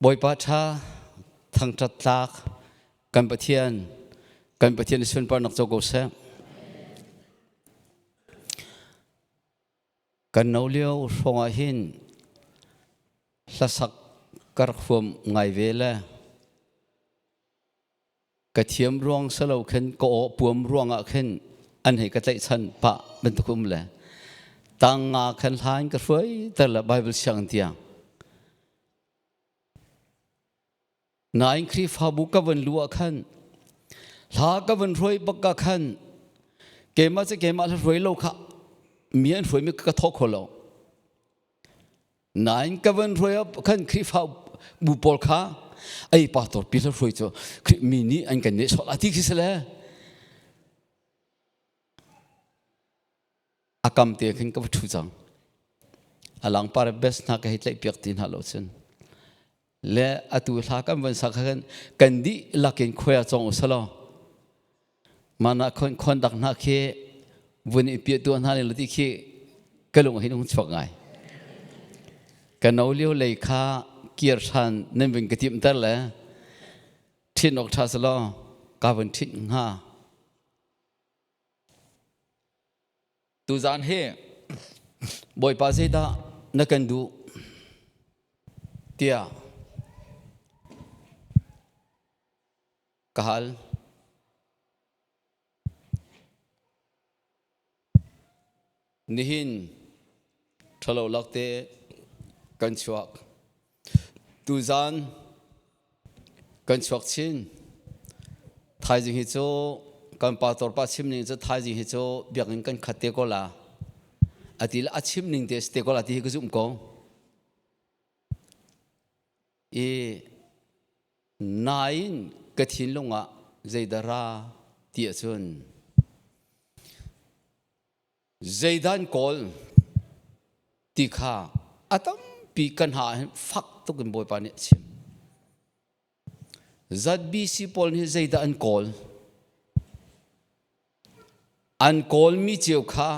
Bawipa ṭha thangṭhat tlak kan Pathian kan Pathian sunparnak co ko seh. Kan no lio hrawng ah hin hlasak ka rak huam ngai ve le ka thiam ruang salo khin ka aw puam ruang ah khin an hei ka tlaihchan pah bantuk um le tang nga khan hlan ka hruai ter le Bible siang tiang nain Khrihfabu ka van lu ah khan hla ka van hruai bak ka khan keimah cu keimah hla hruai lo kha mi an hruai mi ka thawk kho lo Nain ka van hruai ah khan Khrihfabu pawl kha ei pastor pi hla hruai cu mi nih an kan nehsawh la ti khi si le a kam te khin ka va ṭhu cang. A lang par best hna ka hei tlaih piak ti hna lo cun. Le atu hla kan van sak khan kan dih lakin khuai ah cong usalaw. Mana khon khon dak hna khi vun i piah tu hna le ti khi ka lung hin hung chuak ngai. Ka no lio lei kha kir than nan vin ka tim ter le thin ok tha selaw ka vun thin hnga. Tuzaan hi Bawipa zeidah na kan duh tiah ka hal. Nihin ṭhalo lakte kan chuak. Tuzaan kan chuak chin. Thaizing hi cu kan pastor pa chim ning cu thaizing hi cu biakinn kan khat te ko la. Ati le a chim ning te si te ko la ti hi ka zumh ko. I nain ka thinlung ah zeidah ra ti ahcun zeidah an kawl ti kha a tampi kan ha hin fak tuk in Bawipa nih a chim. ZBC pawl nih zeidah an kawl? An kawlmi cio kha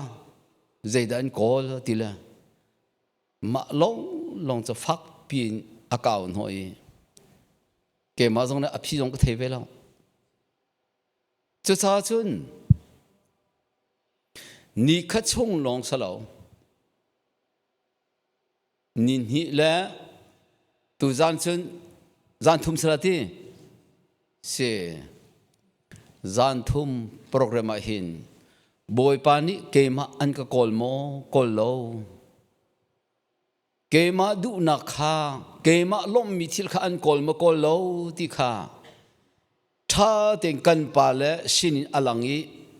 zeidah an kawl ti le mah lawnglawng cu fak piin a kau hnawh i keimah zong nih a phi zong ka thei ve lo. Cucaah cun ni khat chung lawng si lo ni hnih le tuzan cun zan thum sala ti si zan thum program ah hin Bawipa nih keimah an ka kawl maw kawl lo keimah duhnak kha keimah lawmhmi thil kha an kawl maw kawl lo ti kha ṭha tein kan pa le sinin a lang i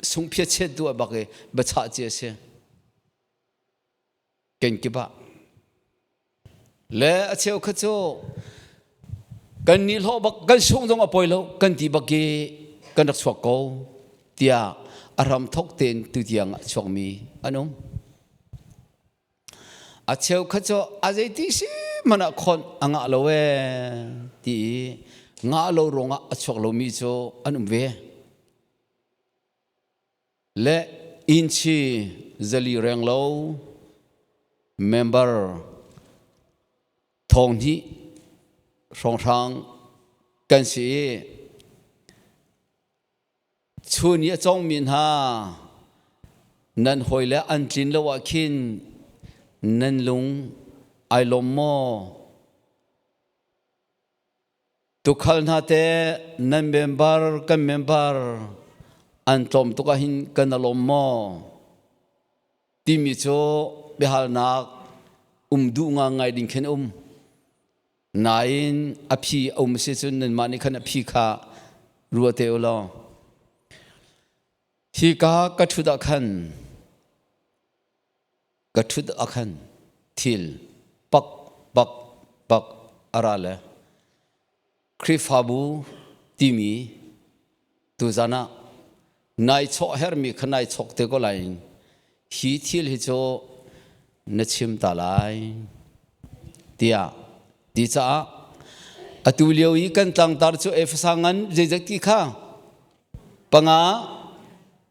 sungphiat chet duh bak i biachah ci a si kenkip ah le a cheu kha cu kan ni hlawh bak kan sung zong a poi lo kan ti bak i kan rak chuak ko tiah a ram thok tein tu tiang a chuakmi an um A cheukhat cu a zeiti si hmanh ah khonh a ngah lo ee ti i ngah lo ruangah a chuak lomi cu an um ve. Le inchi zali reng lo member thong hnih hrawnghrang kan si i Chun i a congmi hna nan hawile an tlin lo ah khin nan lung ai lawm maw? Tukhal hna te nan member kan member an tlawm tuk ah hin kan lawm maw? Timi cu biahalnak um duh ngai ding khin um. Nain a phi a um si cun nanmah nih khan a phi kha rua te u law hika ka ṭhut ah khan ka ṭhut ah khan thil pak pak pak a ra le Khrihfabu timi tuzan ah nai chawh hermi kha nai chawk te ko lai hi thil hi cu na chim ta lai tiah ti caah atu lio i kan tlangtar cu Efesa ngan zeizat ti kha panga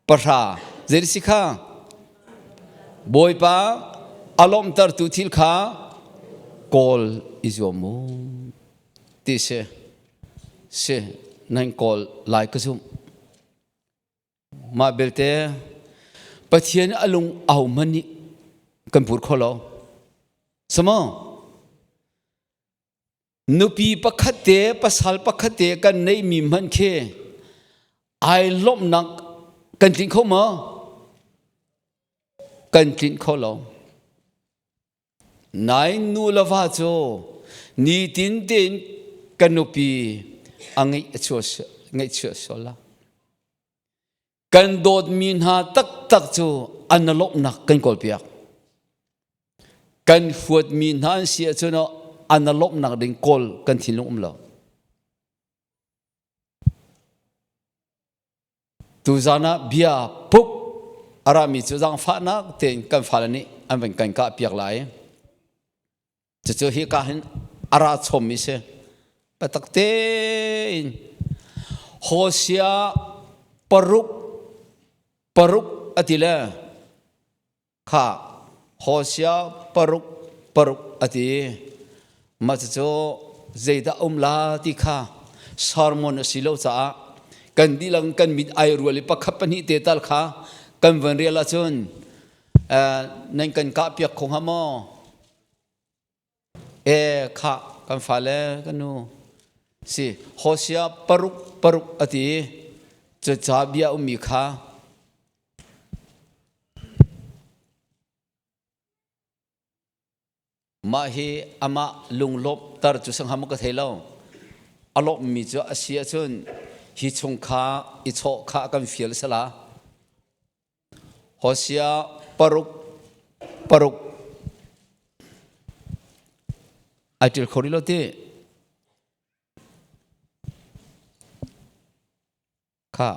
pahra zei si kha Bawipa a lawmhtertu thil kha kawl i zuam mu. Ti si si nan kawl lai ka zumh. Mah belte Pathian a lung au hmanh nih kan pur kho lo. Samo nupi pakhat te pasal pakhat te kan neihmi hmanh khi ai lawmhnak kan tlinh kho maw? Kan tlinh kho lo. Nain nu le va cu nitin tein ka nupi a ngeih a chuah sual la. Kan dawtmi hna taktak cu an lawmhnak kan kawlpiak. Kan huatmi hna an si ahcun an lawmhnak ding kawl kan thinlung um lo. Tuzan ah bia puk a rami cu zaangfahnak tein kan fale nih an van kan kah piak lai. Cucu hi ka hin a ra chommi si. Patak tein Hosea paruk paruk a ti le Kha Hosea paruk paruk a ti. Mah cucu zeidah um la ti kha sermon a si lo caah kan dihlak kan mit ai rual i pakhat pahnih te tal kha kan van rial ahcun nan kan kah piak kho hnga maw? E kha kan fale kan nu si Hosea paruk paruk a ti cuca bia ummi kha Mah hi amah lunglawmhter cu sangham ka thei lo. A lawmhmi cu a si ahcun hi chung kha i chawh kha kan fial sala. Hosea paruk paruk ai ṭil kho rih lo ti. Kha.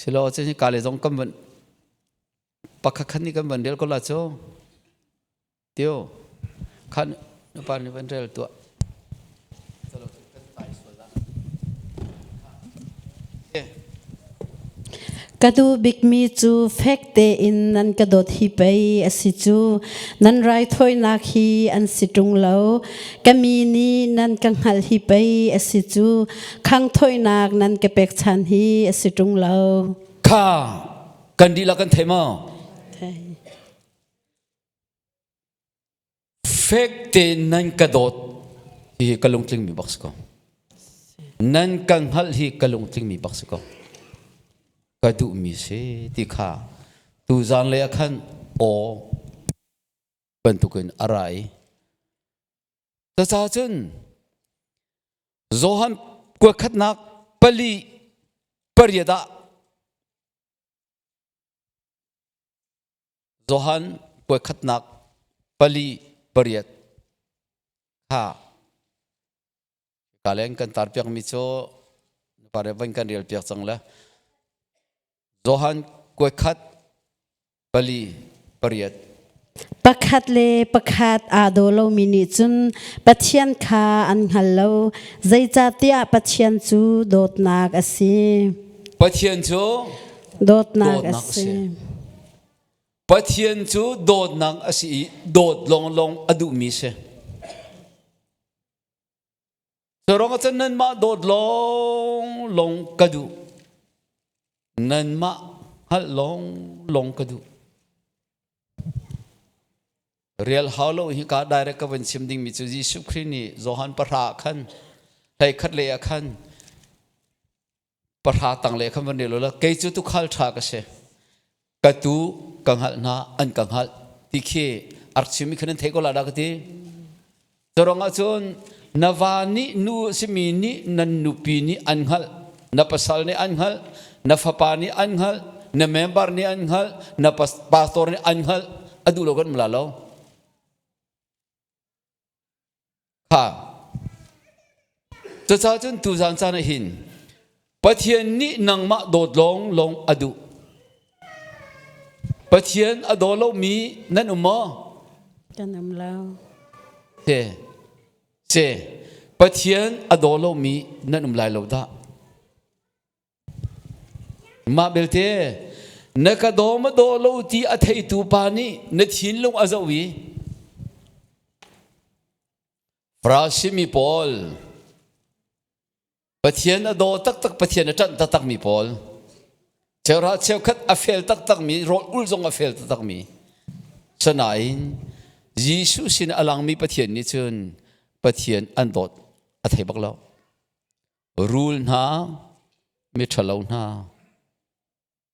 Silo cun hi ka le zong kan van pakhat khat nih kan van rel ko la cu. Tio khan nupa nih van rel tuah. Ka duh bikmi cu fek tein nan ka dawt hi pei a si cu. Nan raithawinak hi an si ṭung lo. Ka mi nih nan ka hngalh hi pei a si cu. Khanghthawinak nan ka pekchan hi a si ṭung lo. Kha kan dihlak kan thei maw? Thei. Fek tein nan ka dawt hi ka lungtling mi bak si ko. Nan ka hngalh hi ka lungtling mi bak si ko. Ka duhmi si ti kha tuzan lei ah khan aw bantukin a ra i cucaah cun Johan kuakhatnak pali pariat ah Johan kuakhatnak pali pariat kha Ka kan tar piakmi cu pare van kan rel piak cang le Johan kuakhat pali pariat Pakhat le pakhat aa daw lomi nih cun Pathian kha an hngal lo, zeicahtiah Pathian cu dawtnak a si. Pathian cu dawtnak a si. Pathian cu dawtnak a si i dawt lawnglawng a duhmi si. Cu cun nanmah dawt lawng lawng ka duh. Nanmah hngalh lawng lawng ka duh. Real hau lo hi ka direct ka van chim dingmi cu Jesuh Khrih nih Johan pahra khan hlei khat le ah khan pahra tang le khan van rel la kei cu tukhal ṭha ka si. Ka tu ka hngalh hna an ka hngalh ti khi a rak chimmi khan nan thei ko la dah ka ti. Cu cun na va nih nu a simi nih nan nupi nih an hngalh, na pasal nih an hngalh, na fapa nih an hngalh, na member nih an hngalh, na pastor nih an hngalh, a duh lo kan um la lo. Kha. Cucaah cun tuzaan caan ah hin Pathian nih nangmah dawt lawng lawng a duh. Pathian a daw lomi nan um maw? Kan um lo. Se. Se. Pathian a daw lomi nan um lai lo dah. Mah belte Na ka daw ma daw lo ti a theitu pa nih na thinlung a zoh i Farasi mi pawl Pathian a daw taktak Pathian a ṭanh taktak mi pawl cheuhra cheukhat a fel taktak mi rawl ul zong a fel taktak mi sanain Jesuh sin a langmi Pathian nih cun Pathian an dawt a thei bak lo rul hna miṭhalo hna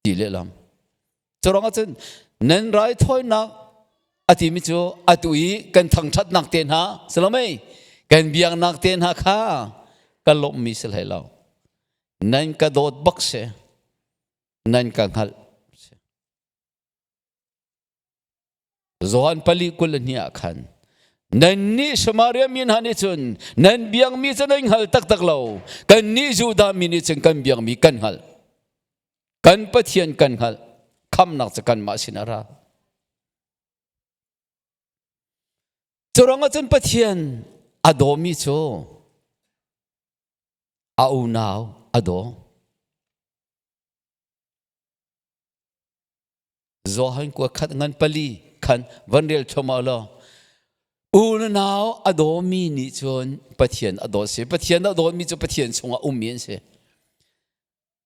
ti lehlam. Cu ruangah cun nan raithawinak a timi cu atu i kan thangṭhatnak te hna si lo mei kan biaknak te hna kha ka lawmhmi si hlei lo. Nan ka dawt bak si, nan ka hngalh si. Johan 4:22 ah khan nannih Samaria mi hna nih cun nan biakmi cu nan hngal taktak lo kannih Judah mi nih cun kan biakmi kan hngalh kan Pathian kan hngalh khamnak cu kanmah sin a ra cu ruangah cun Pathian a dawmi cu a unau a daw Johan kua khat ngan pali khan van rel thluahmah law u le nau a dawmi nih cun Pathian a dawt si. Pathian a dawtmi cu Pathian chungah ummi an si.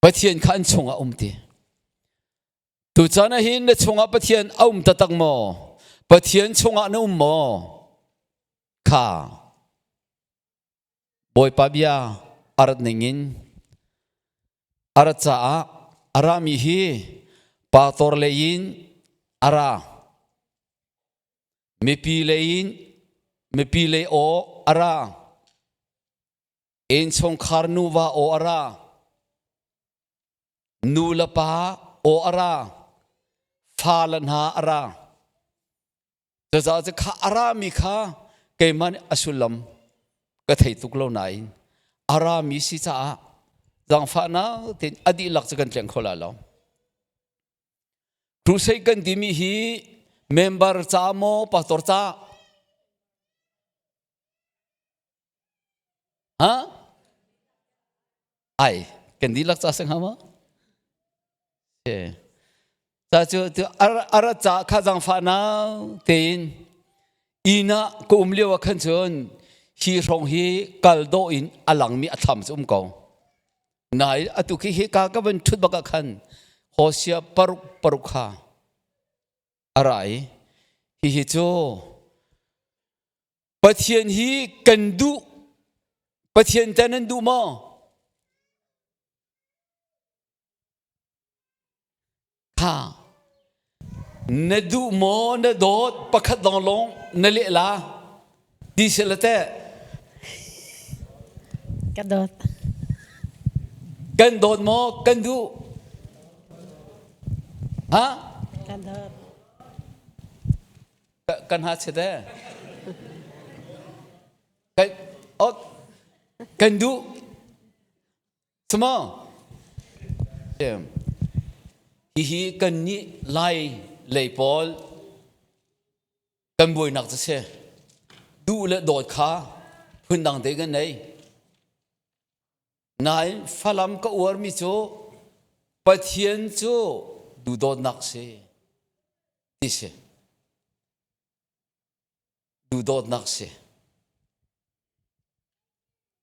Pathian kha an chungah um ti. Tuchan ah hin na chungah Pathian a um taktak maw? Pathian chungah na um maw? Kha Bawipa bia a rat ningin a rat caah a rami hi pastor lei in a ra. Mipi lei in mipi lei aw a ra. Innchungkhar nuva aw a ra. Nu le pa aw a ra. Fa le hna a ra. Cucaah cu kha a rami kha keimah nih a sullam ka thei tuk lo nain a rami si caah zaangfahnak tein a dihlak cu kan tleng kho lai lo. Crusade kan timi hi member ca maw pastor ca? Ha? Ai, kan dihlak ca si hnga maw? Ta cu a rat caah kha zaangfahnak tein inn ah ka um lio ah khan cun hi hrawng hi kal dawh in a langmi a thlam cu um ko. Nain atu khi hika ka van ṭhut bak ah khan Hosea paruk paruk kha a ra i hihi cu Pathian hi kan duh Pathian te nan duh maw? Kha na duh maw na dawt pakhat lawnglawng na leh la ti si la teh. Ka dawt. Kan dawt maw kan duh? Ha? Kan dawt. Kan ha chet eh. Kan oh, kan duh. Samaw. Hihi kannih Lai lei pawl kan buainak cu si. Duh le dawt kha phundang te kan nei. Nain Falam ka uarmi cu Pathian cu duhdawtnak si ti si. Duhdawtnak si.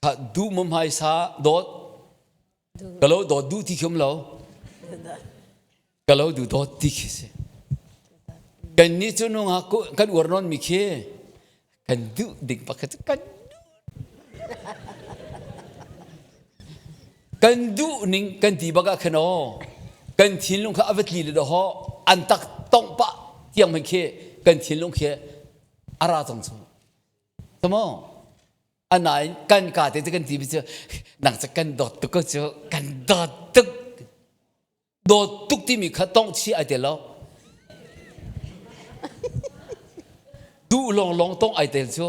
Kha duh maw hmaisa dawt? Ka lo dawt duh ti khi um lo. Ka lo duh dawt ti khi si. Kan nih cu nungak kan uar nawn mi khi kan duh ding pakhat kan kan duh ning kan ti bak ah khan aw kan thinlung kha a va tli le ho an tak tongh pah tiang hmanh khi kan thinlung khi a ra cang cu Tamo anain kan ka te cu kan ti mi cu nang cu kan dawt tuk ko cu kan dawt tuk dawt tuk timi kha tongh chi ai te lo duh long long tongh ai tel cu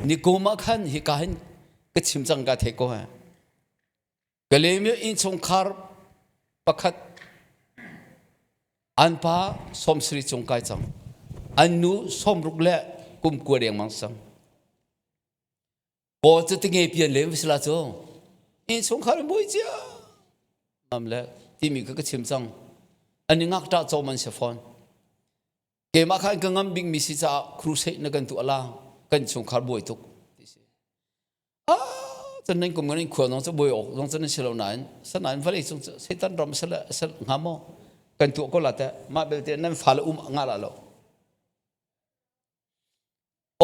Nikum ah khan hika hin ka chim cang ka thei ko he. Kalaymyo innchungkhar pakhat an pa 70 cung kai cang. An nu 60 le kum kua dengmang sang. Paw cu tinge pian le sila cu. Innchungkhar in buai cia mam le timi kha ka chim cang. An i ngakṭah cawm an si fawn. Keimah kha an ka ngam bikmi si caah crusade na kan tuah la kan chungkhar buai tuk ti si. Ah, cun nan kum ngan in khua zong cu buai awk zong cu nan si lo nain sanain vawlei cung cu Satan ram sale sal hnga maw kan tuah ko la teh mah belte nan fale um nga la lo.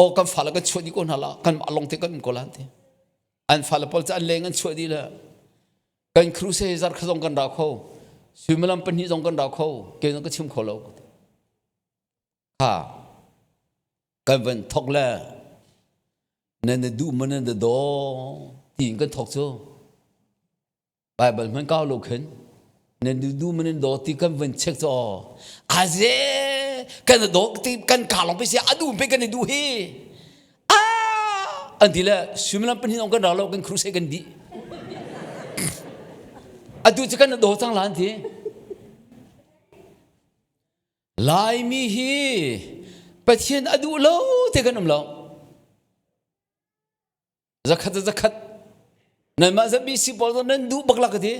Aw kan fale kan chuah dih ko hna la kan mah lawng te kan um ko la ti. An fale pawl cu an leng an chuah dih le kan crusade zar kha zong kan ra kho suimilam pahnih zong kan ra kho ke zong ka chim kho lo kha kan van thok le nan na duh man nan da daw tiin kan thok cu Baibal hman kau lo khin nan duh man nan daw ti kan van check cu aze kan daw ti kan ka long pe si a duh pe kan i duh hi ah an ti le suimilam pahnih zong kan ra lo kan crusade kan dih atu cu kan daw cang la an ti Laimi hi Pathian a duh lo te kan um lo. Zakhat zakhat nanmah ZBC pawl zong nan duh bak la ka ti.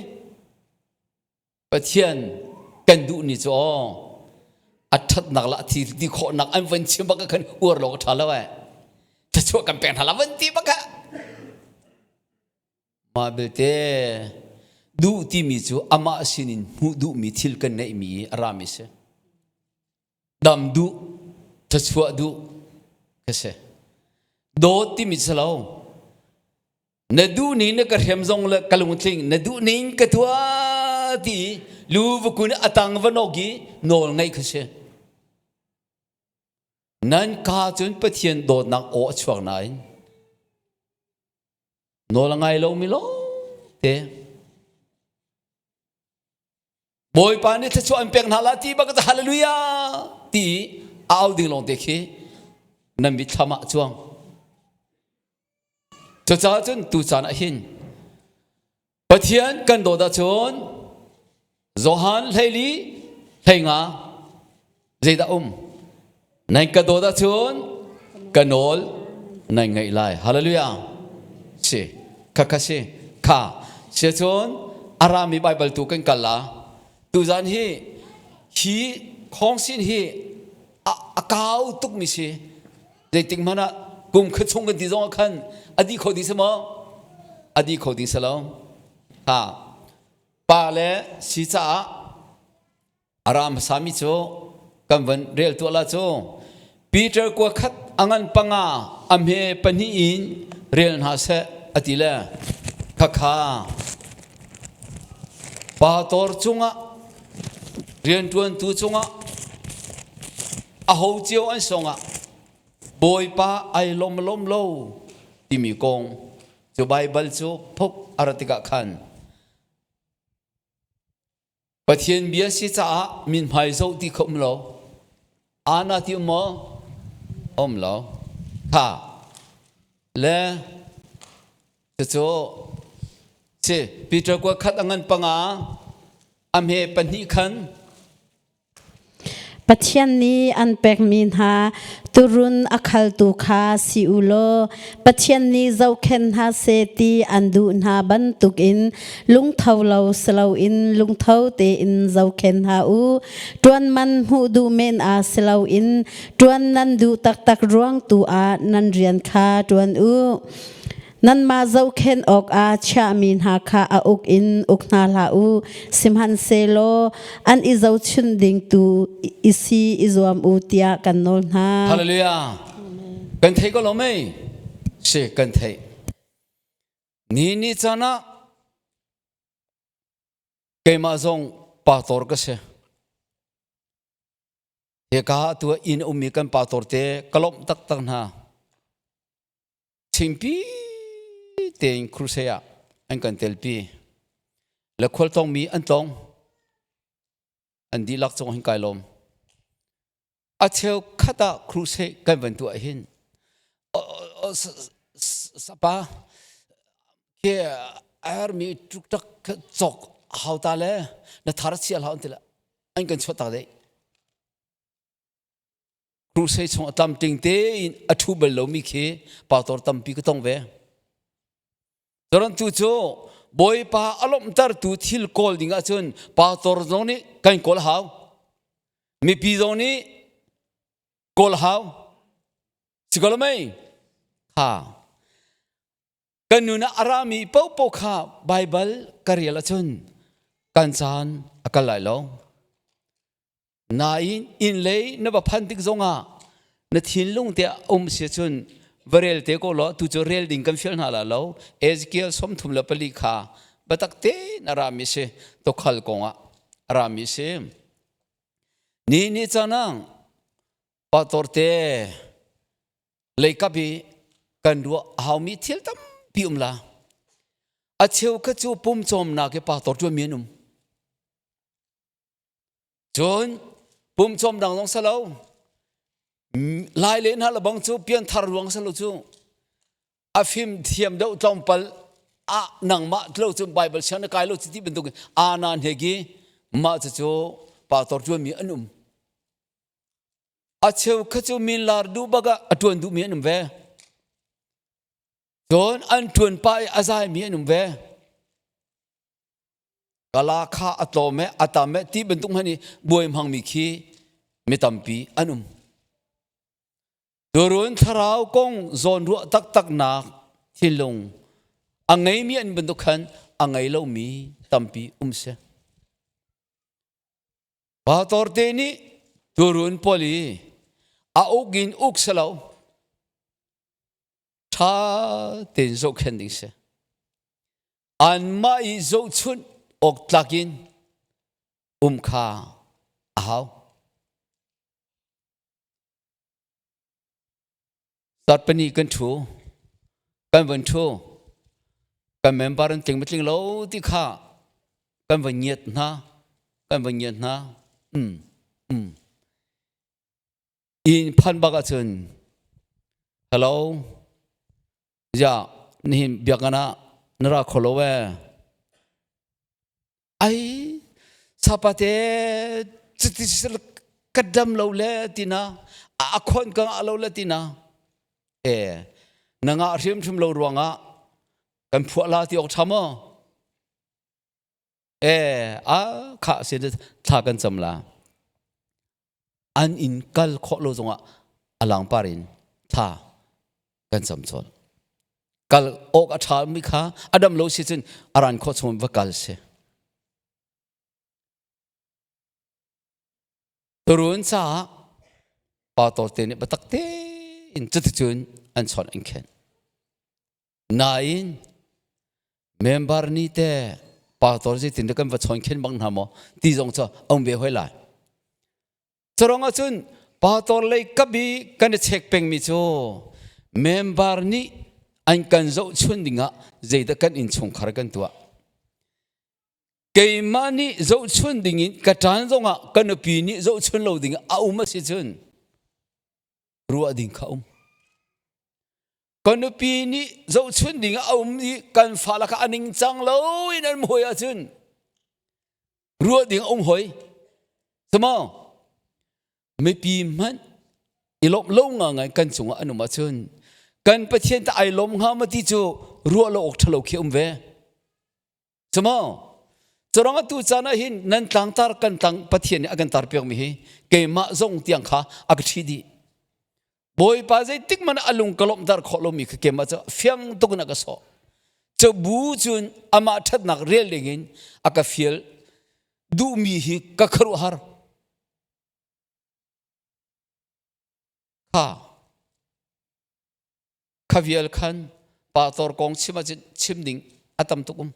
Pathian kan duh ni cu aw a ṭhatnak la thi ti khawhnak an van chim bak khan uar lo ka ṭha lo eh. Thluachuah kan pek hna la van ti bak ah. Mah belte duh timi cu amah sinin hmuh duhmi thil kan neihmi i a rami si. Dam duh, thluachuah duh ka si. Dawt timi si lo. Na duh ning na ka hrem zong le ka lungtling, na duh ning ka tuah ti i lu va kun a tang va nok i nawl ngaih kha si. Nan ka cun Pathian dawtnak aw a chuak nain Nawl a ngai lomi lawngte. Bawipa nih thluachuah an pek hna la ti bak hallelujah ti a au ding lawngte khi nan mitthlam ah cuang. Cucaah cun tu caan ah hin Pathian kan dawt ahcun Johan 14 hleinga zeidah um? Nan ka dawt ahcun ka nawl nan ngaih lai. Hallelujah. Si. Kha kha si. Kha. Si cun arami Bible tu kan kal la. Tuzan hi hi khawngsin hi a kau tukmi si. Zeitik hmanh ah kum kha chung kan ti zong ah khan a di kho ding si maw? A di kho ding si lo. Ha. Pa le si caah a ra hmasami cu kan van rel tuah la cu Peter kua khat a ngan panga a hme pahnih in rel hna seh a ti le khakha pator cungah rianṭuantu cungah aho cio an songah Bawipa ai lom lom lo timi kong cu Baibal cu phuk a rat tikah khan Pathian bia si caah mithmai zoh ti kha um lo. Ana ti um maw? Um lo. Kha le cucu si Peter kua khat a ngan panga a hme pahnih khan Pathian nih an pekmi hna tuurun a khaltu kha si u law Pathian nih zohkhenh hna seh ti an duh hna bantukin lungtho lo si loin lungtho tein zohkhenh hna u. Ṭuan man hmuh duh men ah si loin ṭuan nan duh taktak ruang tu ah nan rian kha ṭuan u. Nanmah zohkhenh awkah chiahmi hna kha a uk in uk hna hlah u, sihmanhsehlaw an i zohchunh ding tu i si i zuam u tiah kan nawl hna. Hallelujah. Kan thei ko lo mei? Si, kan theih. Ni ni caan ah keimah zong pastor ka si. Hika tu inn ummi kan pastor te ka lawmh taktak hna. Chimpi tein crusade ah an kan telpi. Le khualtlawng mi an tlawng. An dihlak cung hin kai lawm. A cheu khat ah crusade kan van tuah hin sapa ke armi tuk tak cok hau ta le na thar chia hlau ti la an kan chuah tak dei Crusade chung a tlamtling tein a ṭhu bal lomi khi pastor tampi ka tong ve. Zoran tu cu Bawipa a lawmhtertu thil kawl ding ahcun pastor zong nih kan kawl hau. Mipi zong nih kawl hau. Si ko lo mei? Kha. Kan nun ah a rami paohpaoh kha Baibal ka rel ahcun kan caan a kal lai lo. Nain inn lei na va phan tik zongah na thinlung te um si cun va rel te ko law tu cu rel ding kan fial hna la lo. Ezekiel 34 kha biatak tein a rami si tokhal kongah a rami si. Ni ni caan ah pastor te leikap i kan ruah a haumi thil tampi um la. A cheu kha cu pum cawmnak i pastor ṭuanmi an um. Cun pum cawm dang zong salo. Lai le hna lebang cu pianthar ruang salo cu a fim thiam deuh tlawmpal a nangmah tlo cu Bible siang na kai lo cu ti bantuk ana hne ki mah cu pastor ṭuanmi an um. A cheu kha cu min lar duh bak ah a ṭuan duhmi an um ve. Cun an ṭuan pah i a zaimi an um ve. Kala kha a tlawm e a tam e ti bantuk hmanh i buai hmangmi khi mi tampi an um. Turun thlarau kong zawnruah taktaknak thinlung a ngeimi an bantuk khan a ngei lomi tampi um si. Pastor te nih turun pawl i a uk in uk si lo ṭha tein zohkhenh ding si. Anmah i zohchunh awk tlak in um kha a hau. Zarhpini kan ṭhu, kan van ṭhu, kan member an tling tling lo ti kha kan van ngiat hna, kan van ngiat hna. Inn phan bak ahcun, hello, ya nihin biakinn ah na ra kho lo ee. Ai sapate cuti ka dam lo le tina a khon ka ngah lo le tina e na ngah hrimhrim lo ruangah kan phuah la ti awk ṭha maw e a kha sin thla kan cam la an in kal khawh lo zongah a langpar in thla kan cam chawn kal awk a ṭha mi kha a dam lo si cun a ran khawh chung va kal si turun caah pastor te nih biatak tein cuticun an chawnh an khen nain member ni te pastor zeitin dah kan va chawn khen bang hna maw ti zong cu a um ve hoi lai Curang ahcun pastor lei kap i kan i check pengmi cu member nih an kan zohchun dingah zeidah kan innchungkhar kan tuah. Keimah nih zohchun dingin ka ṭan zongah ka nupi nih zohchun lo ding a um a si cun ruah ding kha um. Ka nupi nih zohchun ding a um i kan fale kha a ningcang lo in an hoi ahcun ruah ding a um hoi. Samaw mipi hmanh i lawmh lo ngangai kan cungah an um ahcun kan Pathian ta ai lawm hnga ma ti cu ruah lo awk ṭhalo khi um ve. Cumaw curang atu caan ah hin nan tlangtar kan tlang Pathian nih a kan tar piakmi hi keimah zong tiang kha a ka ṭhi dih. Bawipa zeitik man a lung ka lawmhter khawh lomi kha keimah cu fiang tuk in a ka sawh. Cu bu cun amah ṭhatnak rel dingin a ka fial duhmi hi ka khuaruahhar. Kha Kha vial khan pastor kong chim ahcun chim ding a tam tuk um.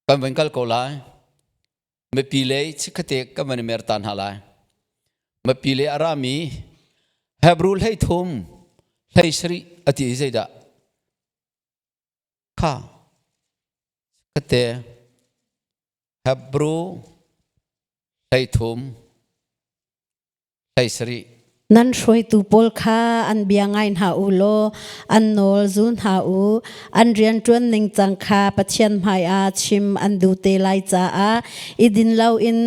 Kan van kal ko lai. Mipi lei chikkhatte kan van i mer ta hna lai. Mipi lei a rami Hebrew 13 17 a ti hi zeidah? Kha chikkhatte Hebrew 13 17. Nan hruaitu pawl kha an bia ngai hna u law an nawl zul hna u. An rianṭuan ningcang kha Pathian hmaiah chim an duh te lai caah i din loin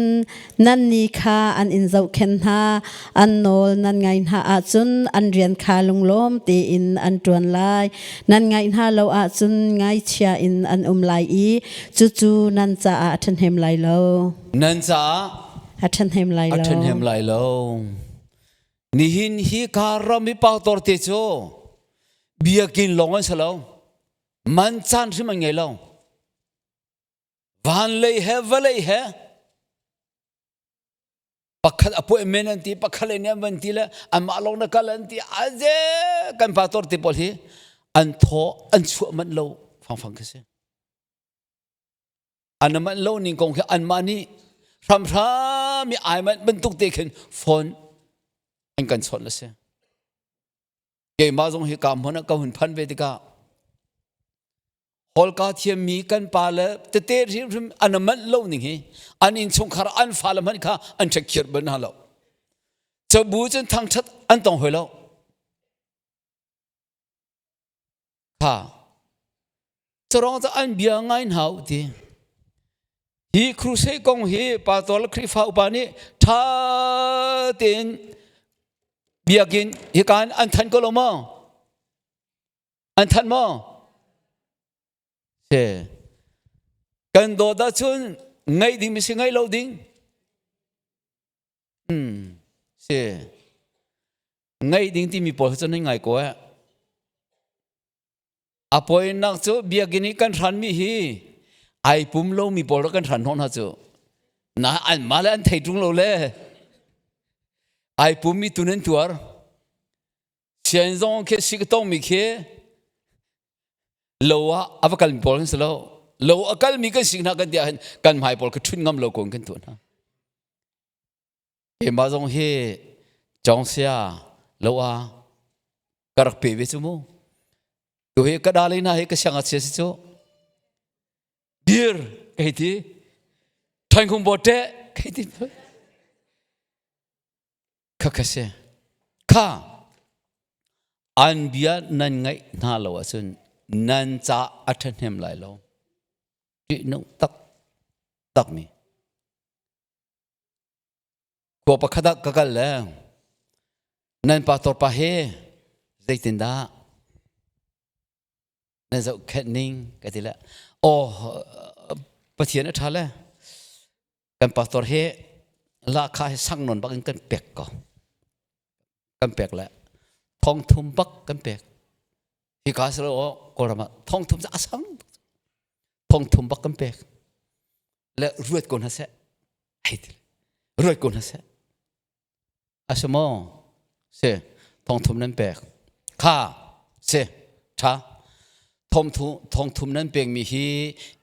nannih kha an in zohkhenh hna. An nawl nan ngaih hna ahcun an rian kha lunglawm tein an ṭuan lai. Nan ngaih hna lo ahcun ngaichia in an um lai i cucu nan caah a ṭhahnem lai lo. Nan caah a ṭhahnem lai a lo. ṭhahnem lai lo. Nihin hi ka ram i pastor te cu biakinn lawng an si lo. Man caan hrim an ngei lo. Van lei he vawlei he pakhat appointment an ti pakhat lei nih an van ti le anmah lawng na kal an ti aze kan pastor te pawl hi an thaw an chuah manh lo fangfang khi si. An manh lo ning kong khi anmah nih hramhram i ai manh bantuk te khin phone an kan chawnh a si. Keimah zong hi ka hmun ah ka hun phan ve tikah holka thiammi kan pa le tete hrimhrim an manh lo ning hi an innchungkhar an fale hmanh kha an ṭhekhir bal hna lo. Cabu cun thangṭhat an tong hoi lo. Kha Carong cu an bia ngai hna u ti. Hi crusade kong hi pastor le Khrihfa upa nih ṭha tein biakinn hika in an thanh ko lo maw? An thanh maw? Si. Kan dawt ahcun ngaih ding mi si ngaih lo ding. Hmm. Si. Ngaih ding timi pawl cu nan ngai ko eh. A poinak cu biakinn i kan hranmi hi ai pum lomi pawl kan hran hnawh hna cu. Na an mah le an thei ṭung lo le ai pummi tu nan tuar. Sian zong khi si ka tongmi khi lo ah a va kalmi pawl kan si lo. Lo a kalmi kan si hna kan ti ahhin kan hmai pawl kha ṭhun ngam lo ko in kan tuah hna. Keimah zong hi Cawngsia lo ah ka rak pe ve cu mu. Tu hi ka dali hna hi ka siang a chia si cu. Dir ka hei ti. Thaingkhung bo teh ka hei ti. Kha kha si. Kha an bia nan ngaih hna lo ahcun nan ca a ṭhahnem lai lo. Ṭihnung tak takmi. Khua pakhat ah ka kal le nan pastor pa he zeitindah nan zohkhenh ning ka ti le aw Pathian a ṭha le kan pastor he lahkhah he sang nawn bak in kan pek ko kan pek le thong thum bak kan pek hika si lo Kawlram ah thong thum cu a sang thong thum bak kan pek le ruat ko hna seh hei ti ruat ko hna seh a si maw si thong thum nan pek kha si tha thong thum thong thum nan pek mi hi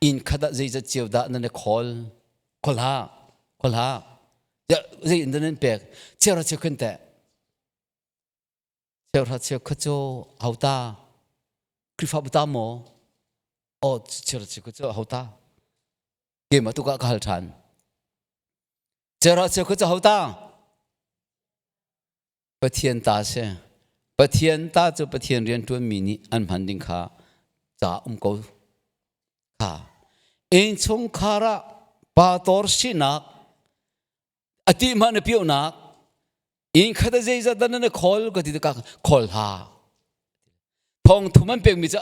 inn khat ah zeizat cio dah nan i khawl khawl ha khawl ha zei in nan pek cheu ra cheu khin teh Cheuhra cheukhat cu hauta Khrihfabu ta maw? Aw cheuhra cheukhat cu hauta. Keimah tu ka hal ṭhan. Cheuhra cheukhat cu hauta. Pathian ta si. Pathian ta cu Pathian rianṭuanmi nih an hman ding kha ca um ko. Kha innchungkhar ah pastor sinak a ti hmah na pionak inn khat a zeizat dah na khawl ka ti ka khawl hla thong thum an pekmi cu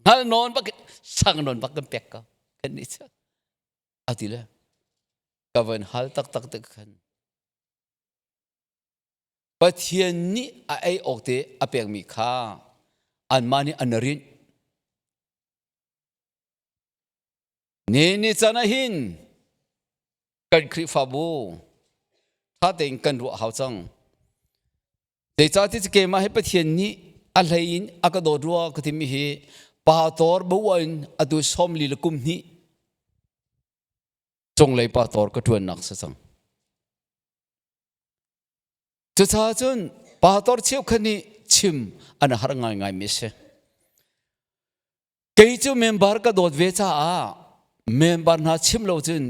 hngal nawn bak sang nawn bak kan pek ko kan nih cu a ti le ka van hal taktak te khan Pathian nih a ei awk te a pekmi kha anmah nih an rinh Ni ni can ah hin kan Khrihfabu ṭha tein kan ruah hau cang. Zeicahtiah keimah hi Pathian nih a hlei in a ka dawt rua ka timi hi pastor bo in atu 40 le kum hnih cunglei pastor ka ṭuannak si cang. Cucaah cun pastor cheukhat nih chim an har ngaingai mi a si. Kei cu member ka dawt ve caah member hna chim lo cun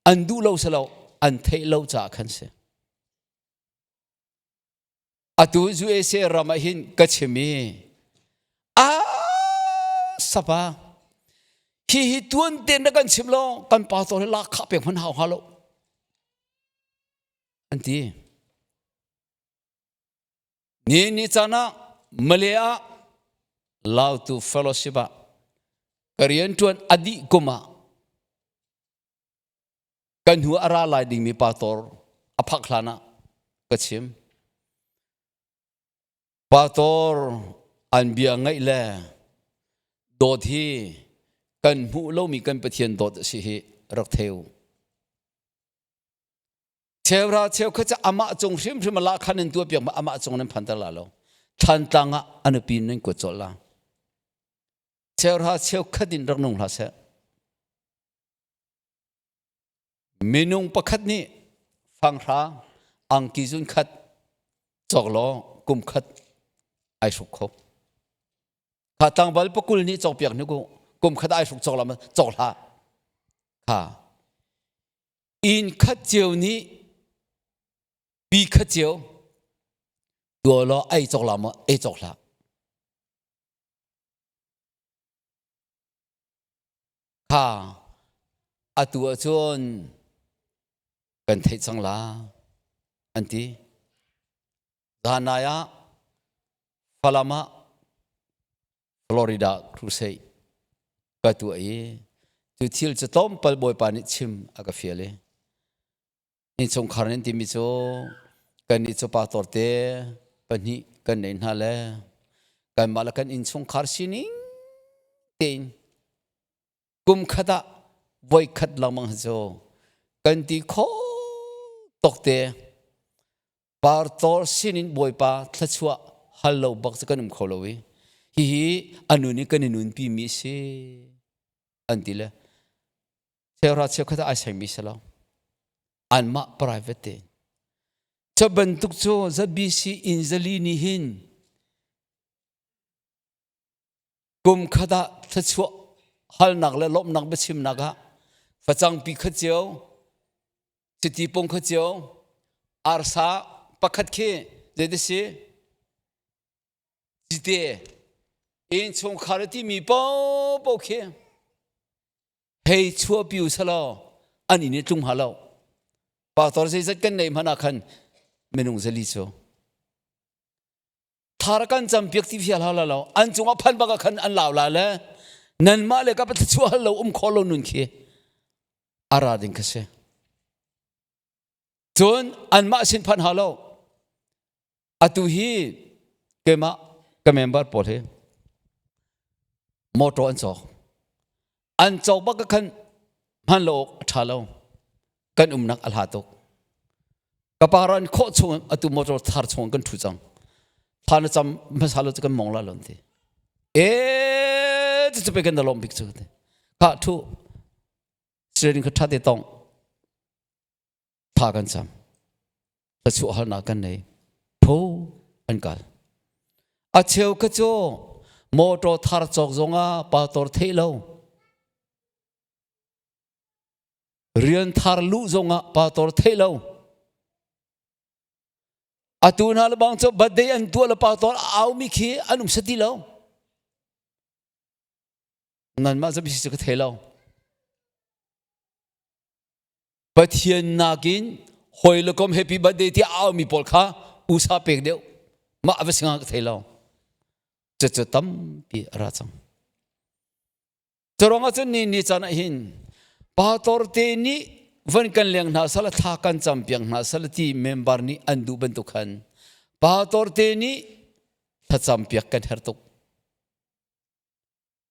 an duh lo si lo an theih lo caah khan si. Atu USA ram ah hin ka chim i a sapa hi hi tuan ten na kan chim lo kan pastor hi lak kha pek hman hau ha lo an ti. Ni ni caan ah Malay ah Lautu Fellowship ah ka rianṭuan a dih kum ah kan hnu a ra lai dingmi pastor a phak hlan ah ka chim. Pastor an bia ngaih le dawt hi kan hmuh lomi kan Pathian dawt a si hi rak thei u. Cheuhra cheukhat cu amah cung hrimhrim a lahkhan in tuahpiak ma amah cung nan phanter la lo. Thlantlang ah a nupi nan kuat colh la. Cheuhra cheukhat in rak nung hlah seh. Minung pakhat nih fanghra angki zun khat cawk law kum khat ai hruk kho. Kha tlangval pakul nih cawkpiak hnu kum khat ai hruk cawk la cawk hlah. Kha inn khat cio nih pi khat cio tuah law ei cawk la maw ei cawk hlah. Kha atu ahcun kan theih cang la an ti. Zanai ah Falam ah Florida crusade ka tuah i cu thil cu tlawmpal Bawipa nih chim a ka fial i Innchungkhar nan timi cu kannih cu pastor te pahnih kan nei hna le kanmah le kan innchungkhar sining tein kum khat ah voi khat lengmang hi cu kan ti kho tok te pastor sinin Bawipa thluachuah hal lo bak cu kan um kho lo i hihi anu nih kan i nunpi mi si an ti le Cheuhra cheukhat ah ai sengmi si lo. Anmah private tein. Cu bantuk cu ZBC in zali nih hin kum khat ah thluachuah halnak le lawmhnak biachimnak ah facang pi khat cio, chiti pung khat cio, arsa pakhat khi zeiti si? Cite innchungkhar timi paohpaoh khi hei chuahpi u selaw an inn i tlung hnga lo. Pastor zeizat kan neih hmanh ah khan minung zali cu thar kan campiak ti fial hau lo an cungah phan bak ah khan an lau la le nanmah le ka pathlachuah hal lo um kho lo nun khi a ra ding kha si. Cun anmah sin phan hau lo. Atu hi keimah ka member pawl hi motor an cawk. An cawk bak ka khan hman lo awk a ṭha lo. Kan umnak a hla tuk. Ka paran khawh chung atu motor thar chung kan ṭhu cang. Thla na cam hmasa lo cu kan mong la lo ti. E cu pe kan da lawm bik cu ti. Kha ṭhu steering kha ṭha te tong. Tha kan cam. Thluachuah halnak kan nei. Pho an kal. A cheu ka cu motor thar cawk zongah pastor theih lo. Rian thar luh zongah pastor theih lo. Atu hna le bang cu birthday an tuah le pastor a au mi khi an um sati lo. Nanmah cu bisi cu ka thei lo. Pathian nakin hawi le kom happy birthday ti a aumi pawl kha usa pek deuh mah va singa ka thei lo cucu tampi a ra cang Curuangah cun ni ni caan ah hin pastor te nih van kan leng hna sala thla kan cam piak hna sala ti member nih an duh bantuk khan pastor te nih thlacam piak kan herh tuk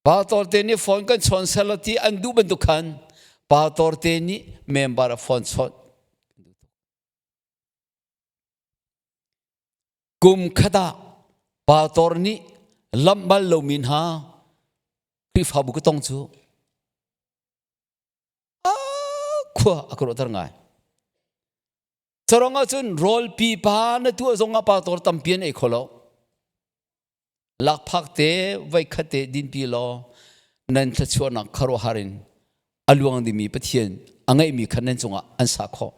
Pastor te nih phone kan chawn selaw ti an duh bantuk khan pastor te nih member a phone chawnh. Kum khat ah pastor nih lamh bal lomi hna Khrihfabu ka tong cu khua a ka ruahter ngai. Carong ahcun rawl pipa na tuah zong ah pastor tampi an ei kho lo. Lakphak te voikhat te dinpi law nan thluachuahnak khuaruahhar in a luang dingmi Pathian a ngeihmi kha nan cungah an sah khawh.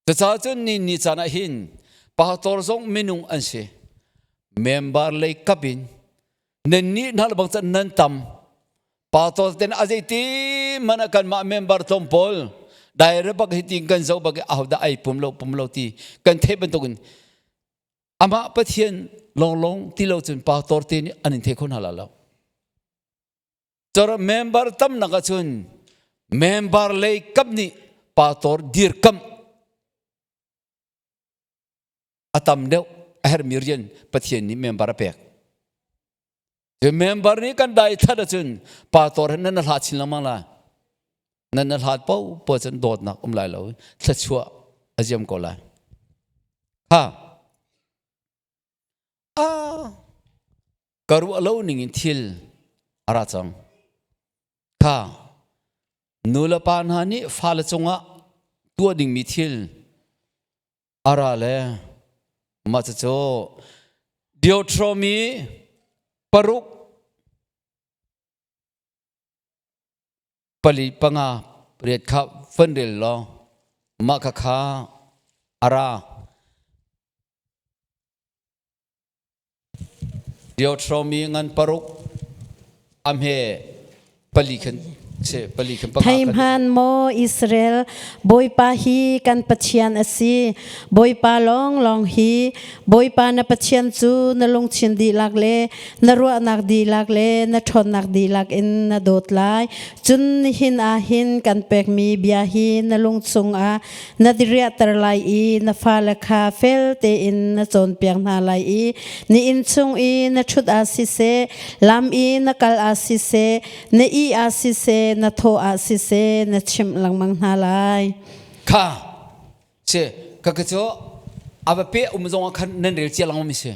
Cucaah cun ni ni caan ah hin pastor zong minung an si. Member lei kap in nan nih hna bang can nan tam. Pastor ten a zeiti man ah kanmah member tlawm pawl direct bak hi tin kan zoh bak i ahodah ai pum lo pum lo ti kan theih bantukin amah Pathian lawnglawng ti lo cun pastor te nih an in thei kho hna la lo. Cor member tamnak ahcun member lei kap nih pastor dirkamh a tam deuh a herhmi rian Pathian nih member a pek. Cu member nih kan dai that ahcun pastor he nan hla chin lengmang lai. Nan hlat paoh paoh cun dawtnak um lai lo thluachuah a ziam ko lai. Ha. Ah. Ka ruah lo ning in thil a ra cang. Kha nu le pa hna nih fale cungah tuah dingmi thil a ra le mah cucu Deuteronomy paruk pali panga riat kha van rel law mah kha kha a ra. Deuteronomy ngan paruk a hme pali khan se pali khan panga khan. Theihman maw Israel, Bawipa hi kan Pathian a si. Bawipa lawnglawng hi Bawipa na Pathian cu na lungthin dihlak le na ruahnak dihlak le na ṭhawnnak dihlak in na dawt lai. Cun nihin ah hin kan pekmi bia hi na lung chungah na diriahter lai i na fale kha fel tein na cawnpiak hna lai i na inn chung i na ṭhut ah siseh, lam i na kal ah siseh, na ih ah siseh, na thawh ah siseh, na chimh lengmang hna lai. Kha si ka ka cu a va pe um zong ah khan nan rel cia lengmang mi si.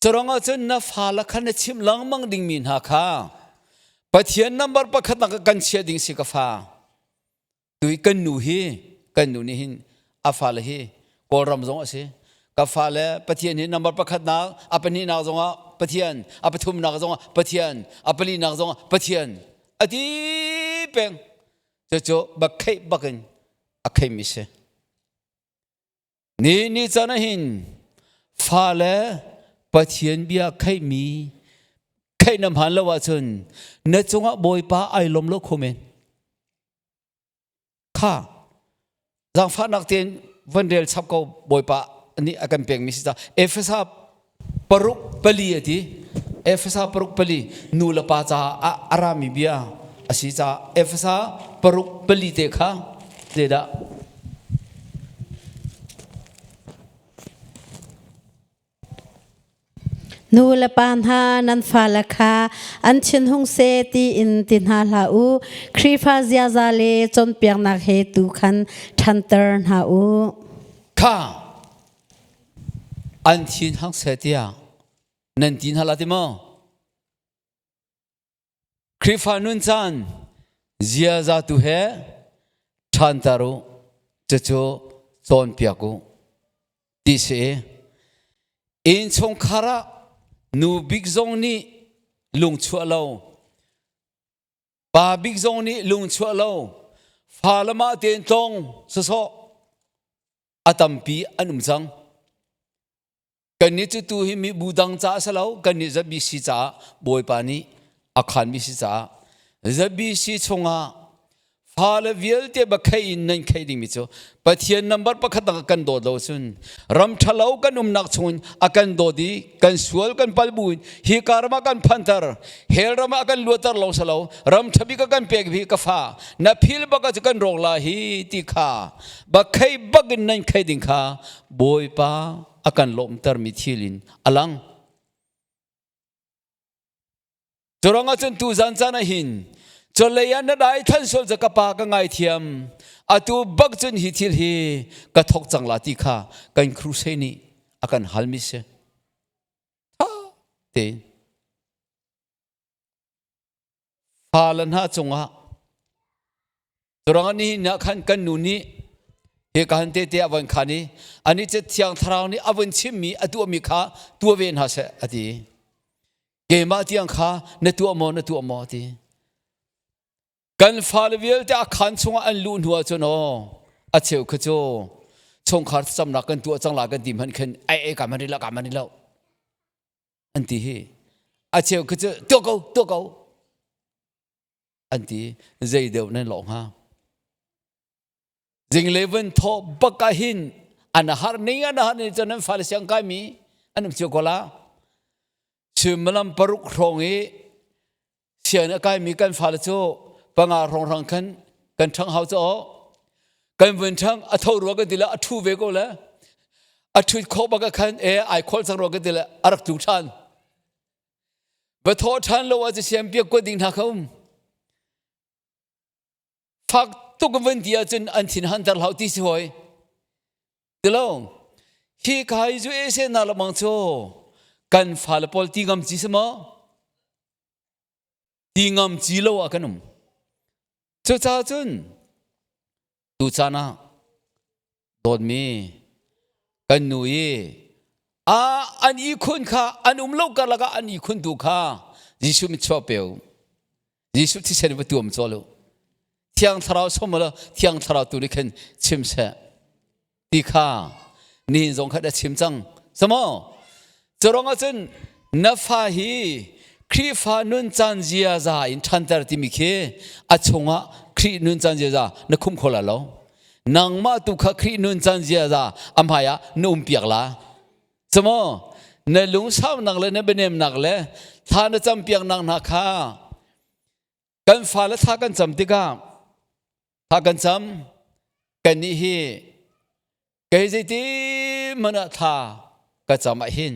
Curuangah cun na fale kha na chimh lengmang dingmi hna kha Pathian number pakhat nak kan chiah ding si ka fa. Tui kan nu hi kan nu nih hin a fale hi Kawlram zong a si. Ka fale Pathian hi number pakhat nak, a pahnihnak zongah Pathian, a pathumnak zongah Pathian, a palinak zongah Pathian a ti peng. Cucu bak kheih bakin a kheimi si. Ni ni caan ah hin fale Pathian bia kheihmi kheih na hmaan lo ahcun na cungah Bawipa ai lawm lo kho men. Kha zaangfahnak tein van rel chap ko Bawipa nih a kan pekmi si ca Efesa paruk pali a ti. Efesa paruk pali nu le pa caah a rami bia a si caah Efesa paruk pali te kha zeidah Nu le pa hna nan fale kha an thinhung seh tiin ti hna hlah u. Khrihfa ziaza le cawnpiaknak he tu khan ṭhanter hna u. Kha an thin hang seh tiah nan ti hna la ti maw? Khrihfa nun caan ziaza tu he ṭhanter u, cucu cawnpiak u ti si. Innchungkhar ah nu bik zong nih lungchuah lo, pa bik zong nih lungchuah lo, fa le mah tein tlong sawsawh a tampi an um cang. Kannih cu tu hi mibu dang caah a si lo, kannih ZBC caah Bawipa nih a khanmi si caah ZBC chungah fale vialte bakhei in nan khei dingmi cu Pathian number pakhat dang kan dawt lo cun ram ṭhalo kan umnak chungin a kan dawt i kan sual kan pal bu in hi ka ram ah kan phanter hell ram ah kan luater lo salo ram ṭhabik a kan pek hi ka fa na phil bak ah cu kan rawk la hi ti kha bakhei bak in nan khei ding kha Bawipa a kan lawmtermi thil in a lang. Curuangah cun tu zan caan ah hin cawlei ah na dai than sual ca ka pa ka ngaithiam atu bak cun hi thil hi ka thok cang la ti kha kan crusade nih a kan halmi si. Tha tein fale hna cungah Curangah nihin ah khan kan nu nih hi ka han tete a von khan i ani cu thiang thlarau nih a vun chimmi a tuahmi kha tuah ve hna seh a ti. Keimah tiang kha na tuah maw na tuah maw a ti. Kan fale vialte a khaan chungah an luh hnu ahcun aw A cheu kha cu chungkhar thlacamnak kan tuah cang la kan ti hmanh khin ai ai ka man rih lo ka man rih lo an ti hi. A cheu kha cu tuah ko tuah ko an ti zei deuh nan lawh hnga. Zinglei vun thawh bak ah hin an har ning an har ning cu nan fale siang kai mi an um cio ko la. Suimilam paruk hrawng i sian a kaimi kan fale cu panga hrawnghrang khan kan ṭhang hau cu kan vun ṭhang a tho rua kan ti le a ṭhu ve ko le a ṭhut khawh bak ah khan e ai kholh cang rua kan ti le a rak tlu ṭhan. Va thawh ṭhan lo ah cu siam piak kuat ding hna kha um. Fak tuk vun ti ahcun an thin hanter hlah ti si hoi. Tilo hi kai zu e se na lamang chu kan fale pawl ti ngam ci si maw? Ti ngam ci lo ah kan um. Cucaah cun tu caan ah dawtmi kan nu i a an ihkhun kha an um lo karlak ah an ihkhun tu kha Jesuh mit chuah peu Jesuh thisen va tuam cawl u Thiang Thlarau som la Thiang Thlarau tu nih khin chim seh ti kha nihin zong kha da chim cang samo curong ahcun na fa hi Khrihfa nun caan ziaza in ṭhanter timi khi a chungah Khrih nun caan ziaza na khum kho la lo nangmah tu kha Khrih nun caan ziaza a hmai ah na um piak la Camo na lungsaunak le na bianemnak le thla na campiaknak hna kha kan fale thla kan cam tikah thla kan cam kannih hi kei zeiti hmanh ah thla ka cam ah hin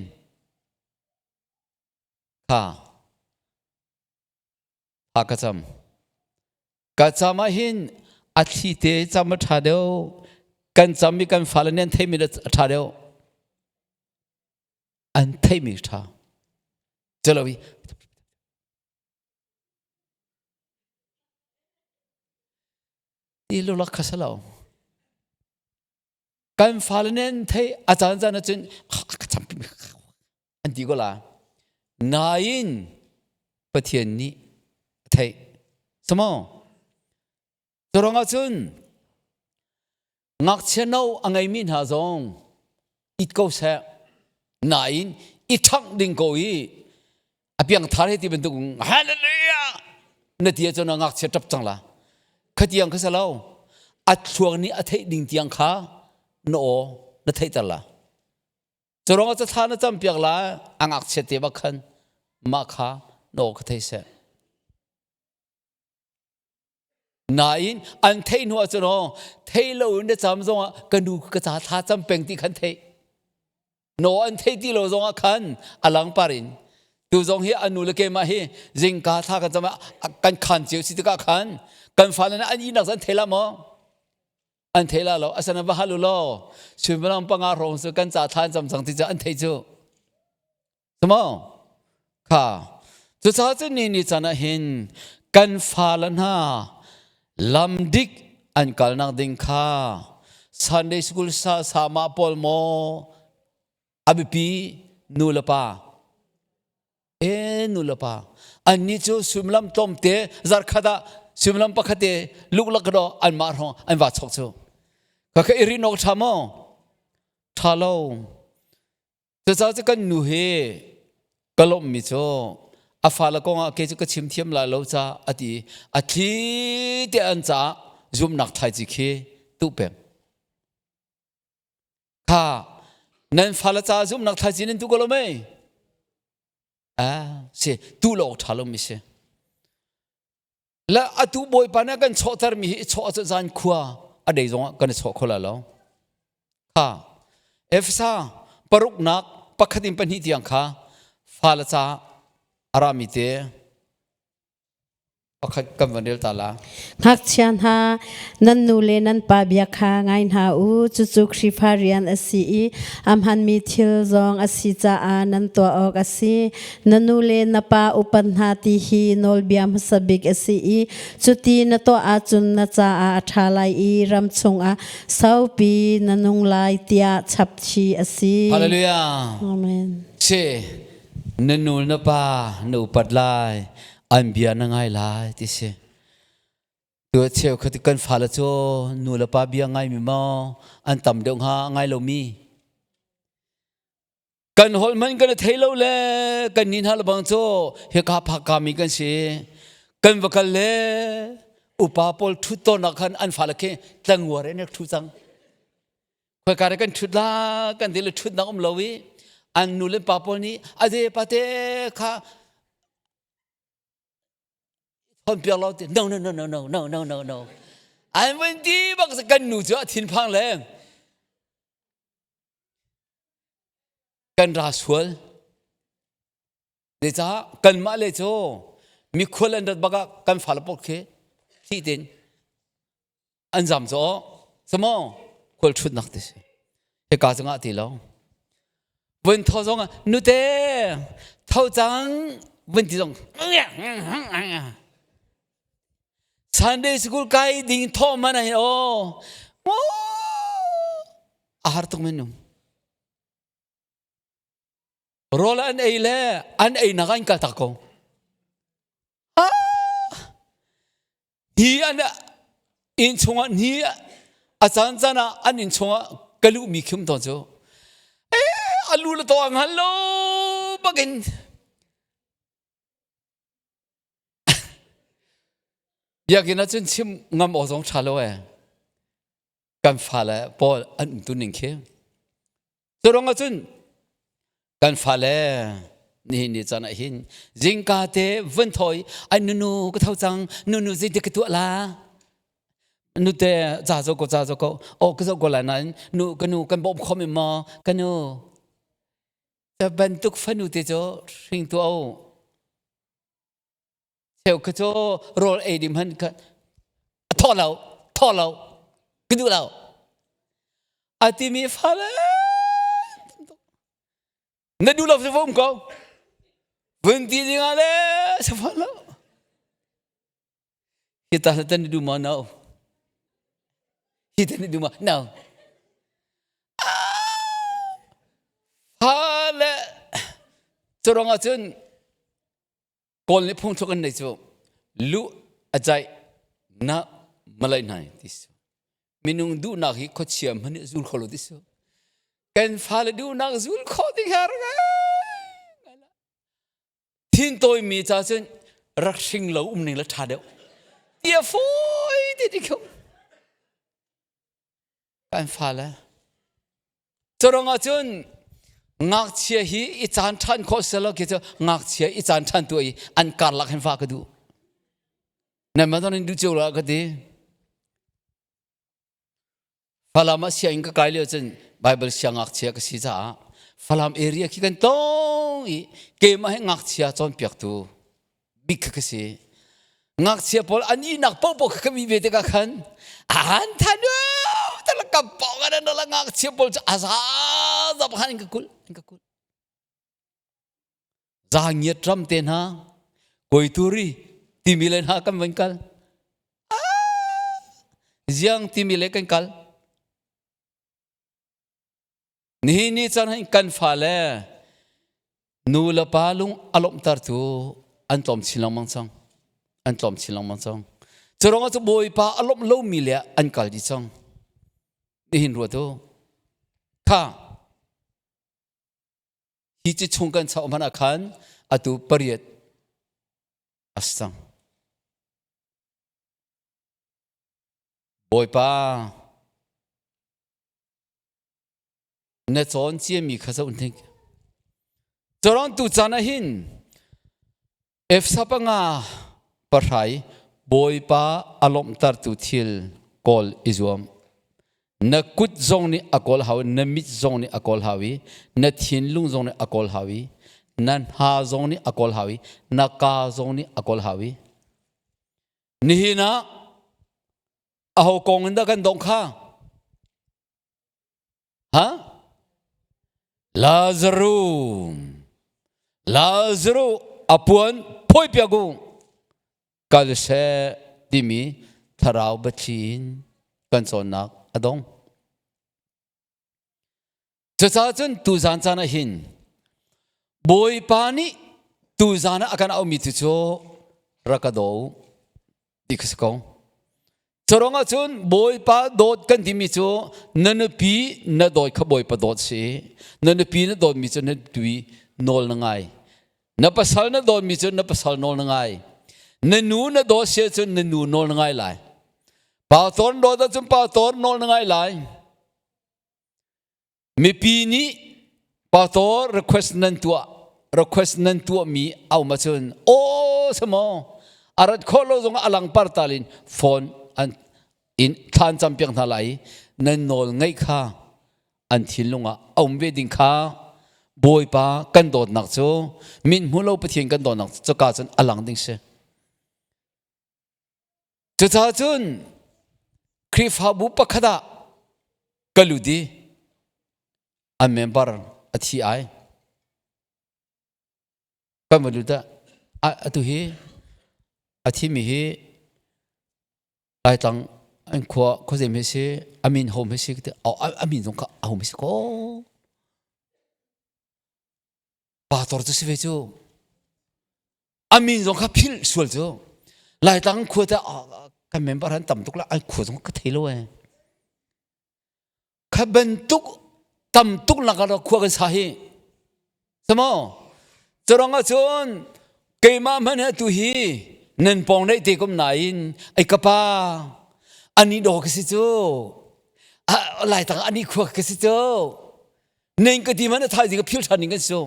kha thla ka cam ka cam ah hin a thli te cam a ṭha deuh kan cam i kan fale nih an theimi a ṭha deuh an theimi ṭha celo i ti lulak kha si lo kan fale nih an theih a caan caan ahcun ka campi an ti ko la nain Pathian nih a theih samo curang ahcun ngakchia no a ngeimi hna zong it ko seh nain i ṭhangh ding ko i a piangthar he ti bantuk hallelujah na ti ahcun a ngakchia ṭap cang la khatiang kha si lo a thluak nih a theih ding tiang kha na aw na theihter la curang ah cathla na campiak la a ngakchia te bak khan mah kha na aw kha thei seh Nain an theih hnu ahcun aw thei lo in na cam zongah ka nu ka ca thla cam peng ti khan theih. No an thei ti lo zongah khan a langpar in tu zong hi a nu le keimah hi zingka thla kan cam kan khan cio si tikah khan kan fale nih an ihnak an thei la maw? An thei la lo asana va hal u law suimilam panga hrawng cu kan ca thla an cam cang ti cu an thei cu. Maw? Kha. Cucaah cun ni ni caan ah hin kan fale hna lam dik an kalnak ding kha Sunday school sa sama pawl maw a biapi nu le pa e nu le pa annih cu suimilam tlawmte zarkhat ah suimilam pakhat te luklak do anmah hrawng an va chok cu ka ka i rin awk ṭha maw ṭha lo Cucaah cu kan nu hi ka lawmhmi cu a fale kongah kei cu ka chim thiam lai lo ca a ti a thli te an caah zumnak thlaici khi tuh peng. Kha nan fale caah zumnak thlaici nan tuh ko lo mei? Ah, si tuh lo awk ṭha lomi si. Le atu Bawipa nih a kan chawhtermi hi i chawh ahcun zan khua a dei zongah kan i chawh kho lai lo. Kha Efesa paruknak pakhat in pahnih tiang kha fale ca a rami te pakhat kan van rel ta la. Ngakchia hna, nan nu le nan pa bia kha ngai hna u. Cucu Khrihfa rian a si i a hmanmi thil zong a si caah nan tuah awk a si. Na nu le na pa upat hna ti hi nawlbia hmasa bik a si i cuti na tuah ahcun na caah a ṭha lai i ram chungah saupi na nung lai tiah chapchih a si. Hallelujah. Amen. Si na nu na pa na upat lai an bia na ngai lai ti si. Tu cheukhat kan fale cu nu le pa bia ngaimi maw an tam deuh hnga ngai lomi. Kan holh hmanh kan i thei lo le kan ni hna lebang cu hika phak mi kan si. Kan va kal le upa pawl ṭhut tawnnak khan an fale khi tlanguar in rak ṭhu cang. Khoika kan ṭhut la kan ti le ṭhutnak um lo i an nu le pa pawl nih ade pate kha Thon piak lo ti no no no no no no no no no. An vun ti bak kan nu cu a thinphang le kan ra sual. Zeicah kanmah le cu mikhual an rat bak ah kan fale pawl khi thih tin an zam cu samaw khual ṭhutnak ti si. Hika cungah ti lo. Vun tho zong ah nute tho cang vun ti zong Sunday school kai ding tho man ai o a har tuk men nung rawl an ei le an ei nak an kal tak ko Hi an inn chungah ni a caan caan ah an inn chungah ka luhmi khim tawn cu eh a lu le to a hngal lo bakin biakinn ah cun chim ngam awk zong ṭha lo ee kan fale pawl an umtu ning khi cu ruang ah cun kan fale nihin ni caan ah hin zingka te vun thoi ai nunu ka tho cang nunu zei ka tuah la nute ca zo ko ca zo ko o ka zo ko lai nain nu ka nu kan bawm khom maw ka nu ta bantuk fanu te cu hring tu o Cheu kha cu rawl ei ding hmanh kha a thaw lo, thaw lo, ka duh lo. A timi fale na duh lo cu va um ko. Vun ti ding ah le sa fa lo. Hi ta tan duh maw no? Hi tan duh maw? No. Fale cu ruang ah cun Kawl nih phungthluk an nei cu luh a caih na malai hnai ti si. Minung duhnak hi khuachia hmanh nih zul kho lo ti si. Kan fale duhnak zul khawh ding har Thin tawimi ca cun rak hring lo um ning le ṭha deuh. Tia fawi te ti kho. Kan fale Curang ahcun ngakchia hi i caan ṭhan khawh selaw khi cu ngakchia i caan ṭhan tu i an karlak hin fa ka duh. Nan mah in duh cio la ka ti. Falam ah sianginn ka kai lio cun Bible siang ngakchia ka si caah Falam area khi kan tong i keimah hi ngakchia cawnpiaktu bik kha ka si. Ngakchia pawl an ihnak paohpaoh kha ka bih ve tikah khan an than tala ka pawng an la ngakchia pawl cu a zaza khan an ka kulh an ka kulh. Zangiat ram te hna koituri timi le hna kan van kal. Ziang timi le kan kal. Nihin ni caan hin kan fale nu le pa lung a lawmhtertu an tlawm chin lengmang cang. An tlawm chin lengmang cang. Cu ruangah cu Bawipa a lawmh lomi le an kal dih cang. Nihin ruat u. Kha hi ci chung kan chauh hmanh ah khan atu pariat a si cang. Bawipa Na cawn ciami kha zoh hnik. Cawrang tu caan ah hin Efsa panga pahrai Bawipa a lawmhtertu thil kawl i zuam. Na kut zong nih a kawl hau i na mit zong nih a kawl hau i na thinlung zong nih a kawl hau i na hna zong nih a kawl hau i na kaa zong nih a kawl hau i nihin ah aho kong in dah kan dongh kha? Ha? Lazaru, Lazaru a puan phawi piak u. Kal seh timi thlarau biathli in kan cawnnak a dong. Cucaah cun tuzan caan ah hin Bawipa nih tuzan ah a kan aumi tu cu rak ka daw u ti kha si ko. Curuang ahcun Bawipa dawt kan timi cu na nupi na dawt kha Bawipa dawt si. Na nupi na dawtmi cu na nupi nawl na ngai. Na pasal na dawtmi cu na pasal nawl na ngai. Na nu na dawt si ahcun na nu nawl na ngai lai. Pastor na dawt ahcun pastor nawl na ngai lai. Mipi nih pastor request nan tuah request nan tuahmi a um ahcun aw samaw a rat khawh lo zongah a lang partal in phone an in thlan cam piak hna lai i nan nawl ngaih kha an thinlung ah a um ve ding kha Bawipa kan dawtnak cu min hmu lo Pathian kan dawtnak cu ka cun a lang ding si. Cucaah cun Khrihfabu pakhat ah ka lut i an member a thi ai. Kan va lut ah atu hi a thimi hi Laitlang an khua khuazei hme si a min ho hme si a min zong kha a ho hme si ko. Pastor cu si ve cu. A min zong kha philh sual cu. Laitlang khua te kan member an tam tuk la an khua zong ka thei lo eh. Kha bantuk tam tuk nak ah khua kan sa hi. Samo curang ahcun keimah hmanh he tu hi nan pawng neih te kum nain ai ka pa ani daw ka si cu Laitlang ani khua ka si cu Nen ka ti man a thaizing ka phil ṭhan ding kan si.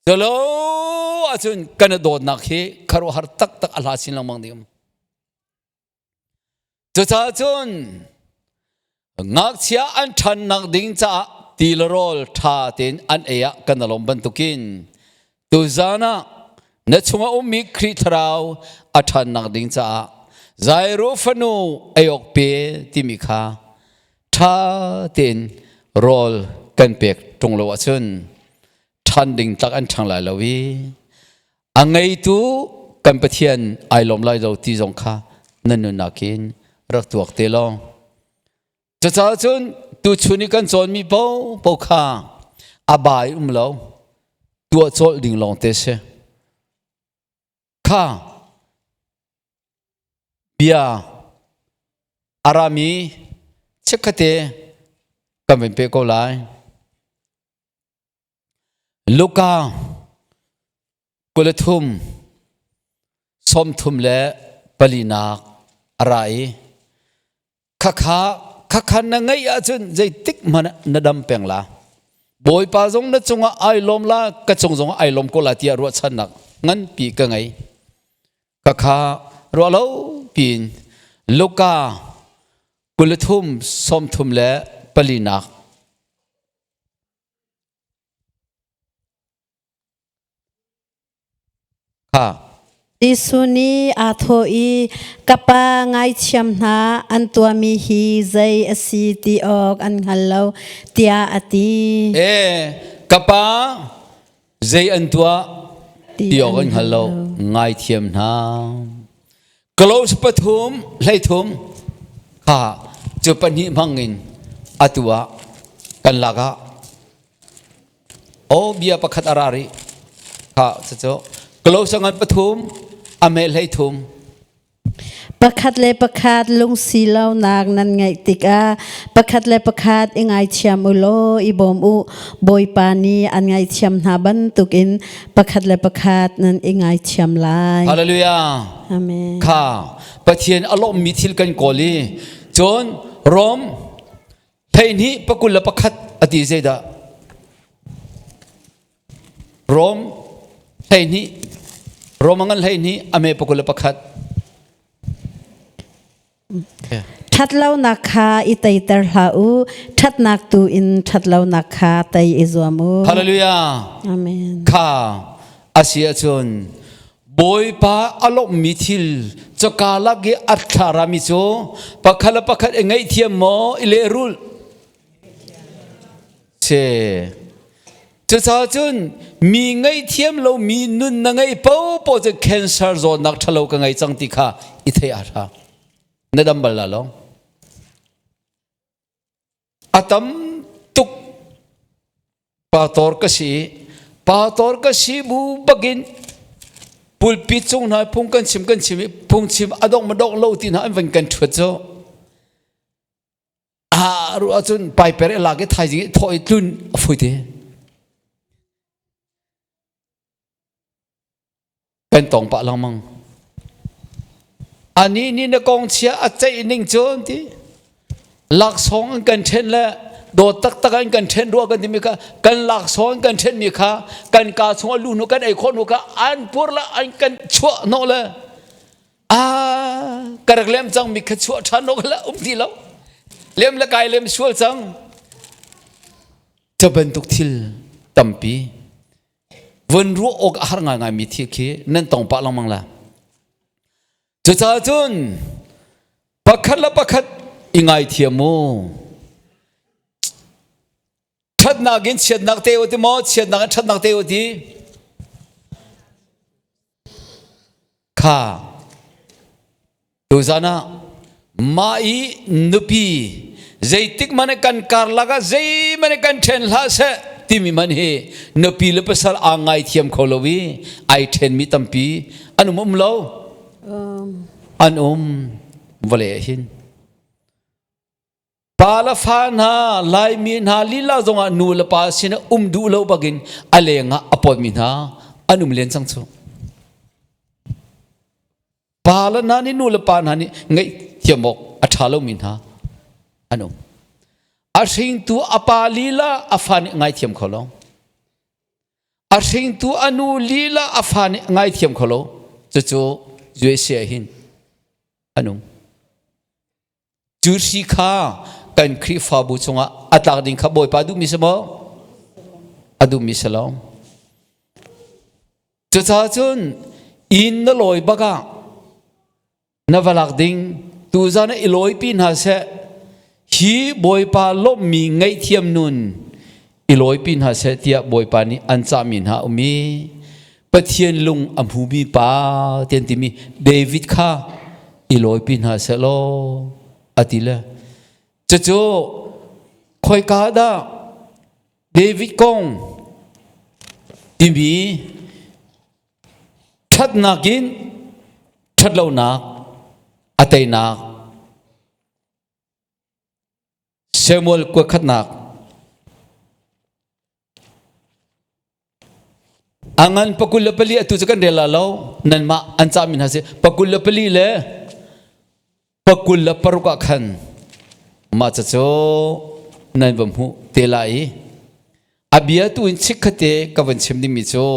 Calo ahcun kan dawtnak hi khuaruahhar taktak a hla chin lengmang ding. Cucaah cun ngakchia an ṭhannak ding caah ti le rawl ṭha tein an ei ah kan alawm bantukin tuzan ah na chungah ummi Khrih Thlarau a ṭhannak ding caah Jairo fanu ei awk pe timi kha ṭha tein rawl kan pek ṭung lo ahcun ṭhan ding tlak an ṭhang lai lo i a ngeitu kan Pathian ai lawm lai lo ti zong kha nan nunnak in rak tuak te law. Cucaah cun tuchun i kan cawnmi paohpaoh kha a bai um lo tuah cawlh ding lawng te si. Kha bia a rami chikkhatte kan van pe ko lai. Luka 23 34nak a ra i khakha khakha na ngeih ahcun zeitik hmanh na dam peng la. Bawipa zong na cungah ai lawm la, ka cung zongah ai lawm ko la tiah ruahchannak nganpi ka ngei. Khakha ruah lo piin Luka 23 34nak Kha. Jesuh nih aa thawh i, Ka pa ngaithiam hna, an tuahmi hi zei a si ti awk an hngal lo, tiah a ti. Ee, ka pa zei an tuah ti awk an hngal lo, ngaithiam hna. Close pathum hleithum kha cu pahnih hmang in atu ah kan lak ah O bia pakhat a ra rih. Kha cucu close ngan pathum a me 13. Pakhat le pakhat lungsi lonak nan ngeih tikah pakhat le pakhat i ngaithiam u law i bawm u. Bawipa nih an ngaihthiam hna bantukin pakhat le pakhat nan i ngaithiam lai. Hallelujah. Amen. Kha Pathian a lawmmi thil kan kawl i cun Rom 12 21 a ti zeidah? Rom 12 Rom a ngan 12 a me 21. Ṭhatlonak kha i teiter hlah u, ṭhatnak tu in ṭhatlonak kha tei i zuam u. Hallelujah. Amen. Kha a si ahcun Bawipa a lawmhmi thil caka lak i a thlarami cu pakhat le pakhat i ngaihthiam maw i lehrulh si. Cucaah cun mi ngaihthiam lomi nun na ngei paohpaoh cu cancer zawtnak ṭhalo ka ngei cang ti kha i theih a ṭha. Na dam bal la lo. A tam tuk pastor ka si pastor ka si bu bakin. Pulpit cung hna phung kan chim kan chim i phungchim a dong ma dong lo ti hna an van kan ṭhuat cu. Ah ruah cun paiper i lak i thaizing i thawh i tlun a fawi te. Kan tong pah lengmang. Anih nih na kong chia a ceih ning cu an ti. Laksawng an kan ṭhen le dawt taktak an kan ṭhen rua kan timi kha kan laksawng an kan ṭhenmi kha kan kaa chung a lu hnu kan ei khawh hnu kha an pur le an kan chuah hnawh le a ka rak lem cang mi kha chuah ṭhan awk le um ti lo lem le kai lem sual cang cu bantuk thil tampi vun ruah awk a har ngaingai mi thil khi nan tong pah lengmang la. Cucaah cun pakhat le pakhat i ngaithiam u. Ṭhatnak in chiatnak te u ti maw chiatnak in ṭhatnak te u ti kha Tuzan ah mah i nupi zeitik hmanh kan karlak ah zeihmanh kan ṭhen hlah seh timi man hi nupi le pasal aa ngaithiam kho lo i ai ṭhenmi tampi an um um lo an um vawlei ah hin pa le fa hna Laimi hna lila zongah nu le pa sinah um duh lo bakin a leng ah a pawtmi hna an um len cang cu pa le hna nih nu le pa hna nih ngaihthiam awk a ṭha lomi hna an um a hringtu a pa lila a fa nih ngaithiam kho lo a hringtu a nu lila a fa nih ngaithiam kho lo cucu USA hin an um Cu hri kha kan Khrihfabu chungah a tlak ding kha Bawipa duhmi si maw? A duhmi si lo. Cucaah cun inn na lawi bak ah na va lak ding tuzan ah i lawipi hna seh hi Bawipa lawmhmi ngaihthiam nun i lawipi hna seh tiah Bawipa nih an cahmi hna um i Pathian lung a hmumi pa tian timi David kha i lawipi hna seh law a ti le cucu khoika dah David kong timi ṭhatnak in ṭhatlonak a teinak Samuel kuakhatnak A ngan pakul le pali atu cu kan rel la lo nanmah an cahmi hna si pakul le pali le pakul le paruk ah khan mah cucu nan va hmuh te lai i a bia tu in chikkhatte ka van chim dingmi cu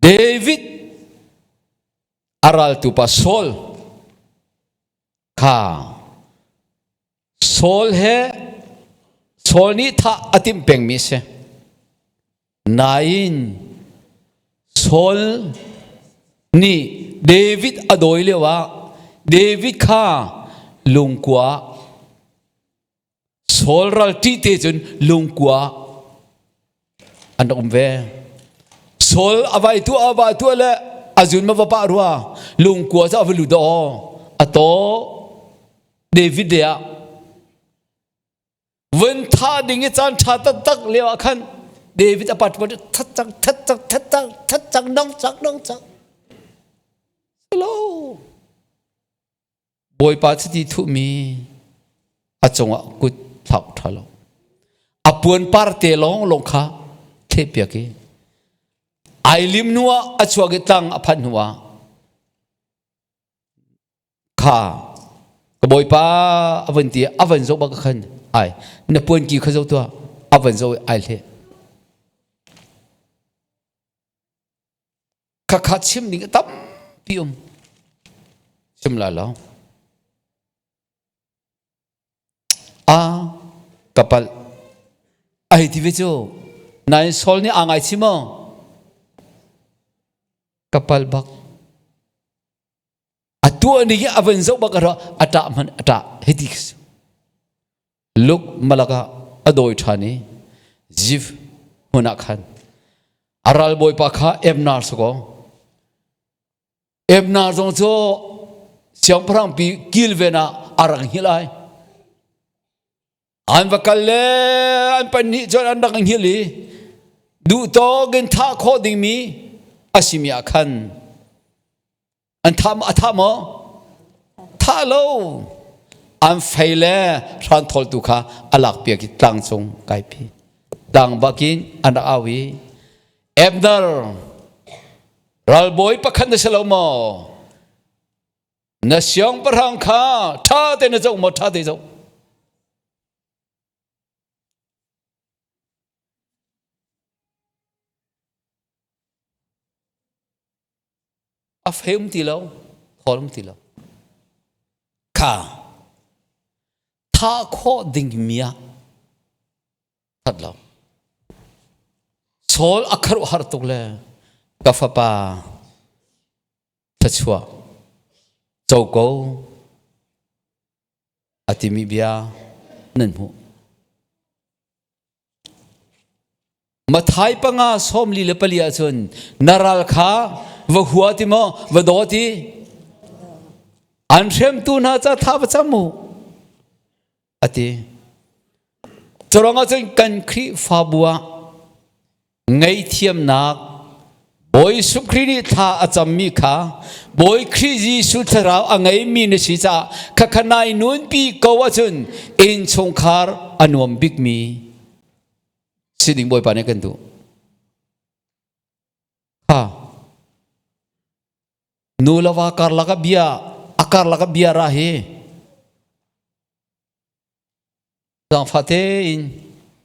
David a raltu pa Saul kha Saul he Saul nih thah a timh pengmi a si. Nain Saul nih David a dawi lioah David kha lungkua Saul ral ṭih te cun lungkua an rak um ve. Saul a vai tu a va tu le a zun ma va pah rua lungkua cu a va lut aw a taw David le ah vun tha ding i caan ṭha taktak lio ah khan David a pat pat that cang that cang that cang that cang nong cang nong cang Hello Bawipa chiti thuhmi a cungah kut thlak ṭha lo. A puan par te lawng lawng kha thlehpiak i ai lim hnu ah a chuak i tlang a phanh hnu ah kha ka bawipa a van ti a van zoh bak khan ai na puan ki kha zoh tuah a van zoh i ai hleh Khakha chim ding a tampi um. Chim lai lo. A ka palh. A hei ti ve cu. Nain Saul nih aa ngaichih maw? Ka palh bak. A tuah ning i a van zoh bak a a ṭah hmanh a ṭah. Hiti Luk malak ah a dawi ṭhan i Zif hmun ah khan a ralbawipa kha Ebner si kaw Ebner zong cu siangpahrang pi kilven ah a rak hngilh ai. An va kal le an pahnih cun an rak hngilh i duhtawk in thah khawh dingmi. a simi ah khan an thah a thah maw? Thah lo. An fei le hran thawltu kha a lak piak i tlang cung kaipi. Tlang bakin an rak au i Abner ralbawi pakhat na si lo maw? Na siangpahrang kha ṭha te na zoh maw? Ṭha te zoh. A fei um ti lo, thawl um ti lo. Kha thah khawh ding mi ah that lo. Saul a kharuahhar tuk le ka fapa thluachuah co ko a timi bia nan hmuh. Mathai panga 44 ahcun na ral kha va hua ti maw va daw ti an hremtu hna ca tha va cam u a ti. Curuang ahcun kan Khrihfabu ah ngaihthiamnak Bawi Jesuh Khrih nih thla a cammi kha Bawi Khrih Jesuh thlarau a ngeimi na si caah khakha nai nunpi ko ahcun innchungkhar a nuam bikmi si ding Bawipa nih kan duh. Ha. Nu le va karlak ah bia a karlak ah bia ra hi Zaangfah tein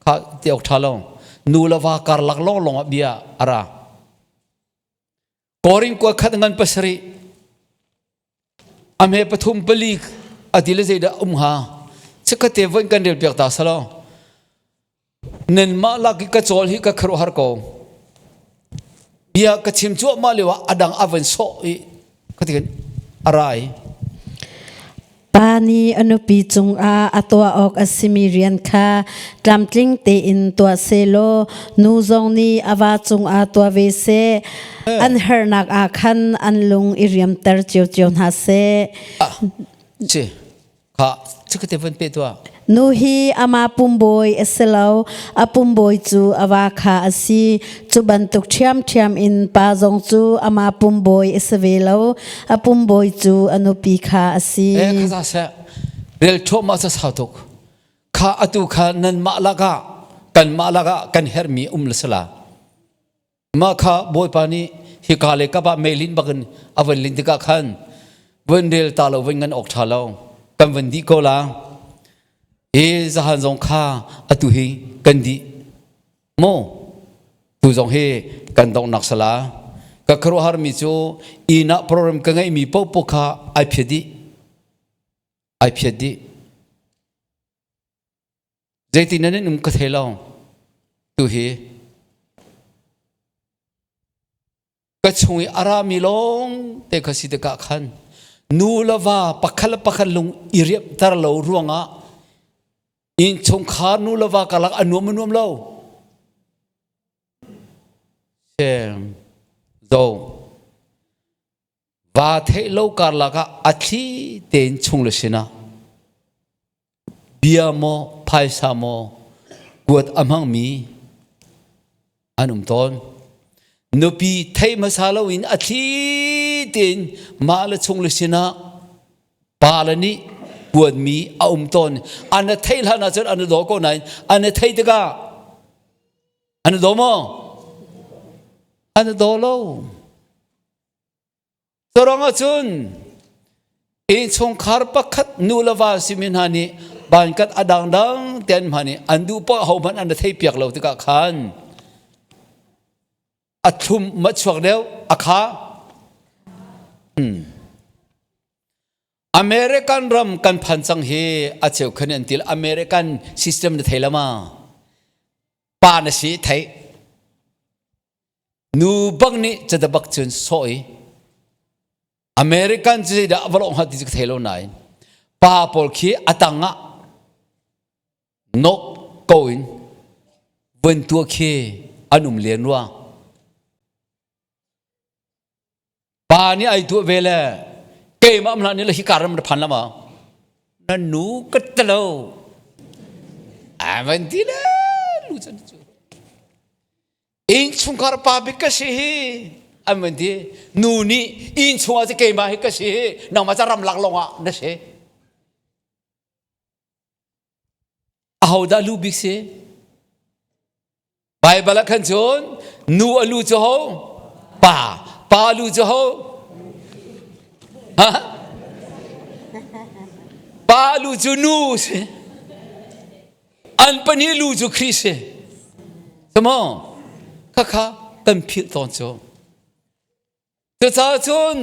kha ti awk ṭha lo. Nu le va karlak lawnglawng ah bia a ra. Korin kua khat ngan pasarih a hme pathum pali a ti le zeidah um hnga chikkhatte voin kan rel piak ta salo nanmah lak i ka cawl hi ka khuaruahhar ko bia ka chim cuahmah lio ah a dang a van sawh i khatikin a ra i Pa nih a nupi cungah a tuah awk a simi rian kha tlamtling tein tuah sehlaw nu zong nih a va cungah tuah ve seh. An herhnak ah khan an lung i riamter ciocio hna seh. Si, kha chikate van pe tuah. Nu hi amah pumbawi a si lo, a pumbawi cu a va kha a si. Cu bantuk ṭhiamṭhiam in pa zong cu amah pumbawi a si ve lo, a pumbawi cu a nupi kha a si. Eh, kha za seh. Rel ṭhuahmah ca sau tuk. Kha atu kha nanmah lakah kanmah lakah kan herhmi um le sala. Mah kha Bawipa nih hika le kap ah meilin bakin a van lin tikah khan van rel ta lo van ngan awk ṭha lo kan van dih ko la. I zahan zong kha atu hi kan dih mu tu zong hi kan donghnak sala ka khuaruahhar mi cu inn ah program ka ngeihmi paohpaoh kha ai phiat dih ai phiat dih Zeitin nan um ka thei lo. Tu hi ka chung i a rami lawng te kha si tikah khan nu le va pakhat le pakhat lung i riamhter lo ruangah innchungkhar nu le va karlak a nuam a nuam lo. Sem zo Va theih lo karlak ah a thli tein chung le sinah bia maw phaisa maw kuat a hmangmi an um tawn. Nupi theih hmasa loin a thli tein mah le chung le sinah pa le nih kuatmi a um tawn. An a theih hlan ahcun an i daw ko nain an i theih tikah an i daw maw? An i daw lo. Curuang ahcun innchungkhar pakhat nu le va simi hna nih bankat a dangdang te an hman i an duh poah hohmanh an ra theihpiak lo tikah khan a thlum ma chuak deuh a kha. American ram kan phan cang hi a cheu khan an til American system na thei lama pa na si thei Nu bak nih cadabak cun sawh i American cu zeidah a va lawh hnga ti cu ka thei lo nain pa pawl khi a tang ah nok ko in vun tuah khi an um len rua. Pa nih ai tuah ve le keimah hmanh nih le hi karam na phan lama na nu ka talo a van ti le lu cun cu Innchungkhar pa bik ka si hi. An van ti. Nu nih inn chungah cu keimah hi ka si, nangmah ca ramlak lawngah na si. Ahodah lu bik si? Baibal ah khan cun nu a lu cu ho? Pa. Pa lu cu ho? Ha? Pa lu cu nu si. An pahnih lu cu Khrih si. Samaw? Khakha kan philh tawn cu. Cucaah cun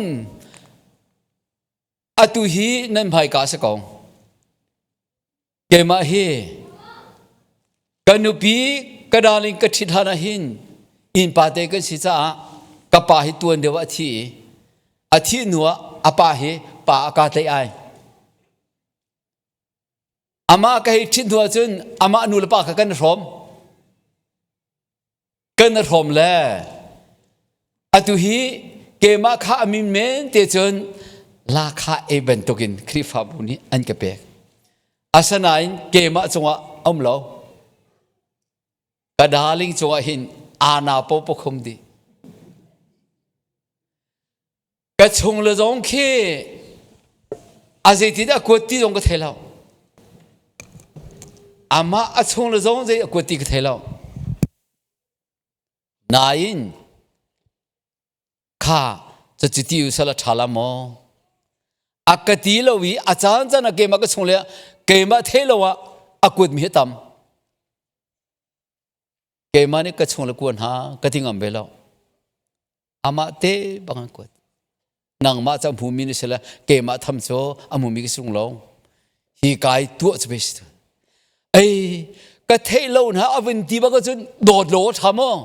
atu hi nan hmaika si ko. Keimah hi ka nupi ka darling ka ṭhit hlan ah hin innpa te kan si caah ka pa hi tuan deuh ah a thi i a thih hnu ah a pa hi pa a ka tlaih ai. Amah ka hei ṭhit hnu ahcun amah nu le pa kha kan i hrawm. Kan i hrawm le atu hi keimah kha a min men te cun lakha ei bantukin Khrihfabu nih an ka pek. Asinain keimah cungah a um lo. Ka darling cungah hin ana po pakhum dih. Ka chung le zong khi a zeitin a kuat ti zong ka thei lo. Amah a chung le zong zei a kuat ti ka thei lo. Nain kha cuti u sala ṭha la maw? A ka ti lo i a caan caan ah keimah ka chung le keimah thei lo ah a kuat mi hi tam. Keimah nih ka chung le kuan ha ka ti ngam ve lo. Amah te bang an kuat. Nangmah ca hmumi na si le keimah tham cu a hmumi ka sung lo. Hi kai tuah cu bes. Ei ka theih lo na a vun ti bak cun dawt lo tha maw?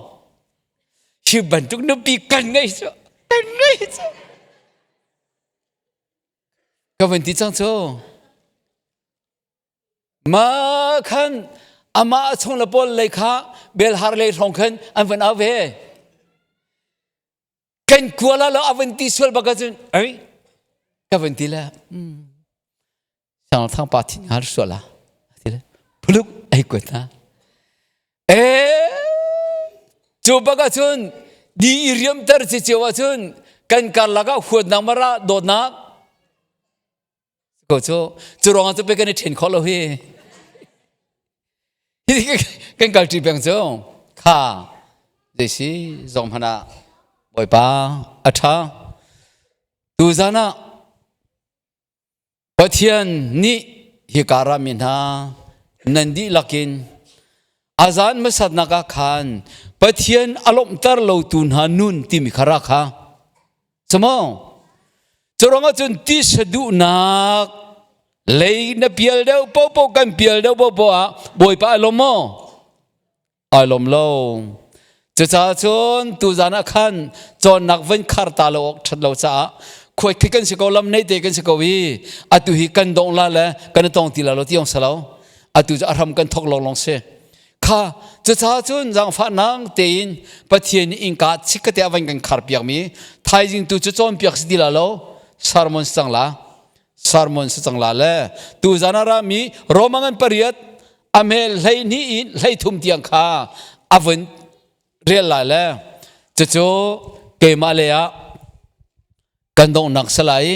Hi bantuk nupi kan ngei cu kan ngei cu. Ka vun ti cang cu. Ma khan amah a chung le pawl lei kha belhar lei hrawng khan an van au ve. Kan kuala lo a van ti sual bak ahcun ei ka van ti le sang thang pa thin har sual a ti le phuluk ai kuat na e cu bak ahcun di i riamter ci cio ahcun kan karlak ah huatnak mara dawtnak ko cu cu ruangah cu pe kan i ṭhen kho lo hi kan kal ṭi peng cu kha zeisi zong hmanh ah Bawipa a ṭha tuzan ah Pathian nih hika rami hna nan dihlak in a zan hmasatnak ah khan Pathian a lawmhter lotu hna nun timi kha ra kha Camo curuangah cun tisa duhnak lei na pial deuh popo kan pial deuh popo ah Bawipa ai lawm maw? Ai lawm lo. Cucaah cun tuzan ah khan cawnnak van khar ta lo awk ṭhat lo caah khuai khi kan si ko lam nei te kan si ko i atu hi kan dong la le kan i tong ti la lo ti ong si lo atu cu a hram kan thok long long si Kha cucaah cun zaangfahnak tein Pathian nih innka chikkate a van kan kharpiakmi thaizing tu cu cawnpiak si ti la lo sermon si cang la sermon si cang la le tuzan ah rami Roma ngan pariat a mel 12 in 13 tiang kha a vun rel lai le cucu keimah le ah kan donghnak si lai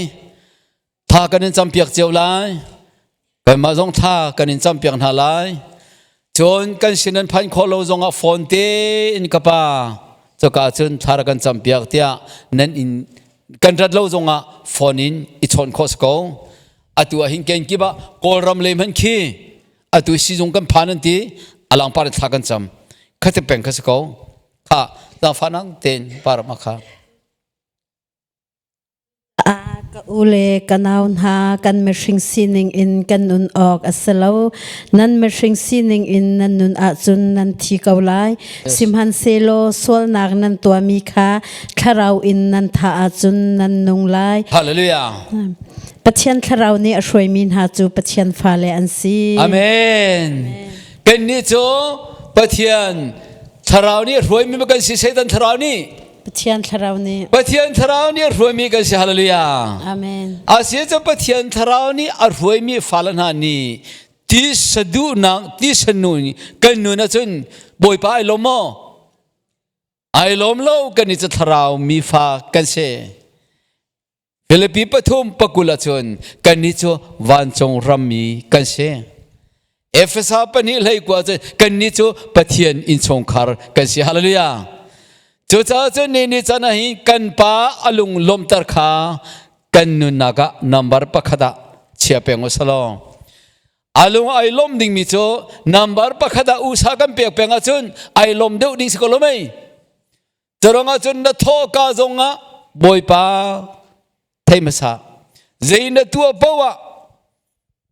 Thla kan in campiak cio lai. Kanmah zong thla kan in campiak hna lai. Cun kan sin an phanh khawh lo zongah phone tein ka pa coka cun thla rak kan campiak tiah nan in kan rat lo zongah phone in i chawn khawh si ko. Atu ah hin kenkip ah Kawlram lei hmanh khi atu sizung kan phan an ti alangpar in thla kan cam. Khati peng kha si ko. Kha zaangfah nang tein param a kha. Ka u le ka nau hna, kan mihring sining in kan nun awk a si lo. Nan mihring sining in nan nun ahcun nan thi ko lai. Sihmanhsehlaw sualnak nan tuahmi kha thlarau in nan thah ahcun nan nung lai. Hallelujah. Pathian thlarau nih a hruaimi hna cu Pathian fale an si. Amen. Kannih cu Pathian thlarau nih a hruaimi kan si Satan thlarau nih Pathian thlarau nih Pathian thlarau nih a hruaimi kan si hallelujah Amen Asi cu Pathian thlarau nih a hruaimi fale hna nih ti saduhnak ti sanu kan nun ahcun Bawipa ai lawm maw? Ai lawm lo kan i cu thlarau mi fa kan si. Filipi 3:20 ahcun kannih cu vancung rammi kan si. Efesa 2:19 cun kannih cu Pathian innchungkhar kan si. Hallelujah. Cucaah cun ni ni can ah hin kan pa a lung lawmter kha kan nunnak ah number pakhat ah chia peng u selaw. A lung ai lawm dingmi cu number pakhat ah usa kan pek peng ahcun ai lawm deuh ding si ko lo mei. Carong ahcun na thawhka zongah Bawipa thei hmasa. Zei na tuah paoh ah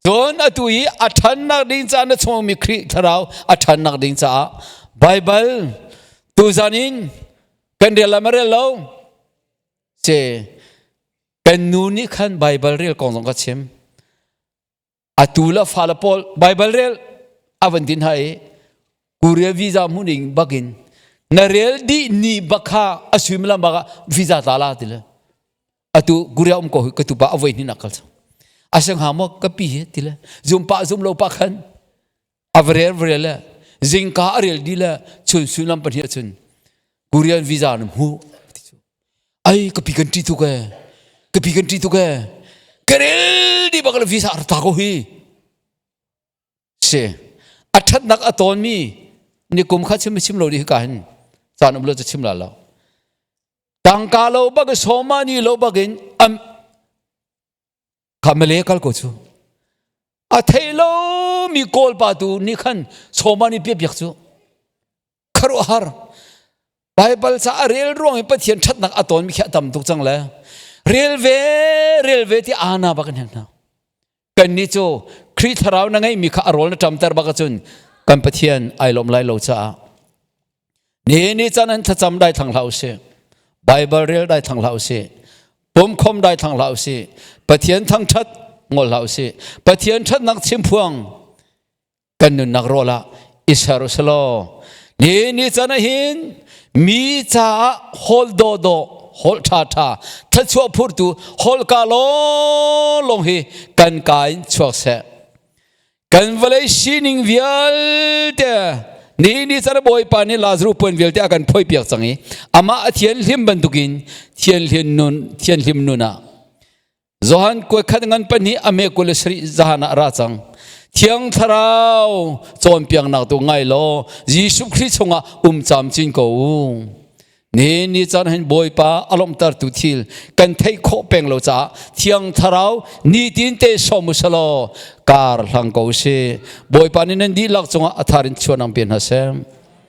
cun atu i a ṭhannak ding caah na chungmi Khrih Thlarau a ṭhannak ding caah Baibal tuzan in kan rel la ma rel lo? Ce kan nu nih khan Baibal rel kong zong ka chim. Atu le fale pawl Baibal rel a van tin hai i Korea visa hmu ning bakin na rel dih ni bak kha a suimilam bak ah visa tla la ti le atu Korea um ko ka tu pa a voi hnin akal chang a seng ha mo ka pi he ti le zum pa zum lo pa khan a va rel va rel le zingka a rel di le chun suimilam pahnih ahcun Korean visa na hmu ai ka pi kan ṭi tuk e ka pi kan ṭi tuk e ka rel di bak le visa ar ta ko hi si a ṭhatnak a tawnmi ni kum kha chim chim lo di ka hin caan um lo chu chim la lo tangka lo bak soma ni lo bak in am kha male kal ko chu a thei lo mi kawl pa tu ni khan soma ni pia piak chu khuaruahhar Baibal ca a rel ruang i Pathian ṭhatnak a tawnmi khi a tam tuk cang le rel ve rel ve ti ana bak in hna kannih cu Khrih thlarau na ngeihmi kha a rawl na ṭamter bak ahcun kan Pathian ai lawm lai lo caah ni ni caan an thlacam dai thlang hlah usih Baibal rel dai thlang hlah usih pumkhom dai thlang hlah usih Pathian thangṭhat ngol hlah usih Pathian ṭhatnak chimphuang kan nunnak rawl ah i ser u selaw ni ni can ah hin mi caah hawl dawdawh holh ṭhaṭha thluachuah phurtu holka lawnglawng hi kan ka in chuak seh kan vawlei sining vialte ni ni can bawipa nih Lazarus puan vialte a kan phoipiak cang i amah a thianhlim bantukin thianhlim nun thianhlim nun ah Johan kuai khat ngan pahnih a me 27 zahan ah ra cang. Thiang Thlarau cawnpiaknak tu ngai law Jesuh Khrih chungah um camcin ko u. Ni ni caan hin Bawipa a lawmhtertu thil kan theih khawh peng lo caah Thiang Thlarau nitin te sawm u selaw kar hlang ko si. Bawipa nih nan dihlak cungah a thar in chuan ang pe hna seh.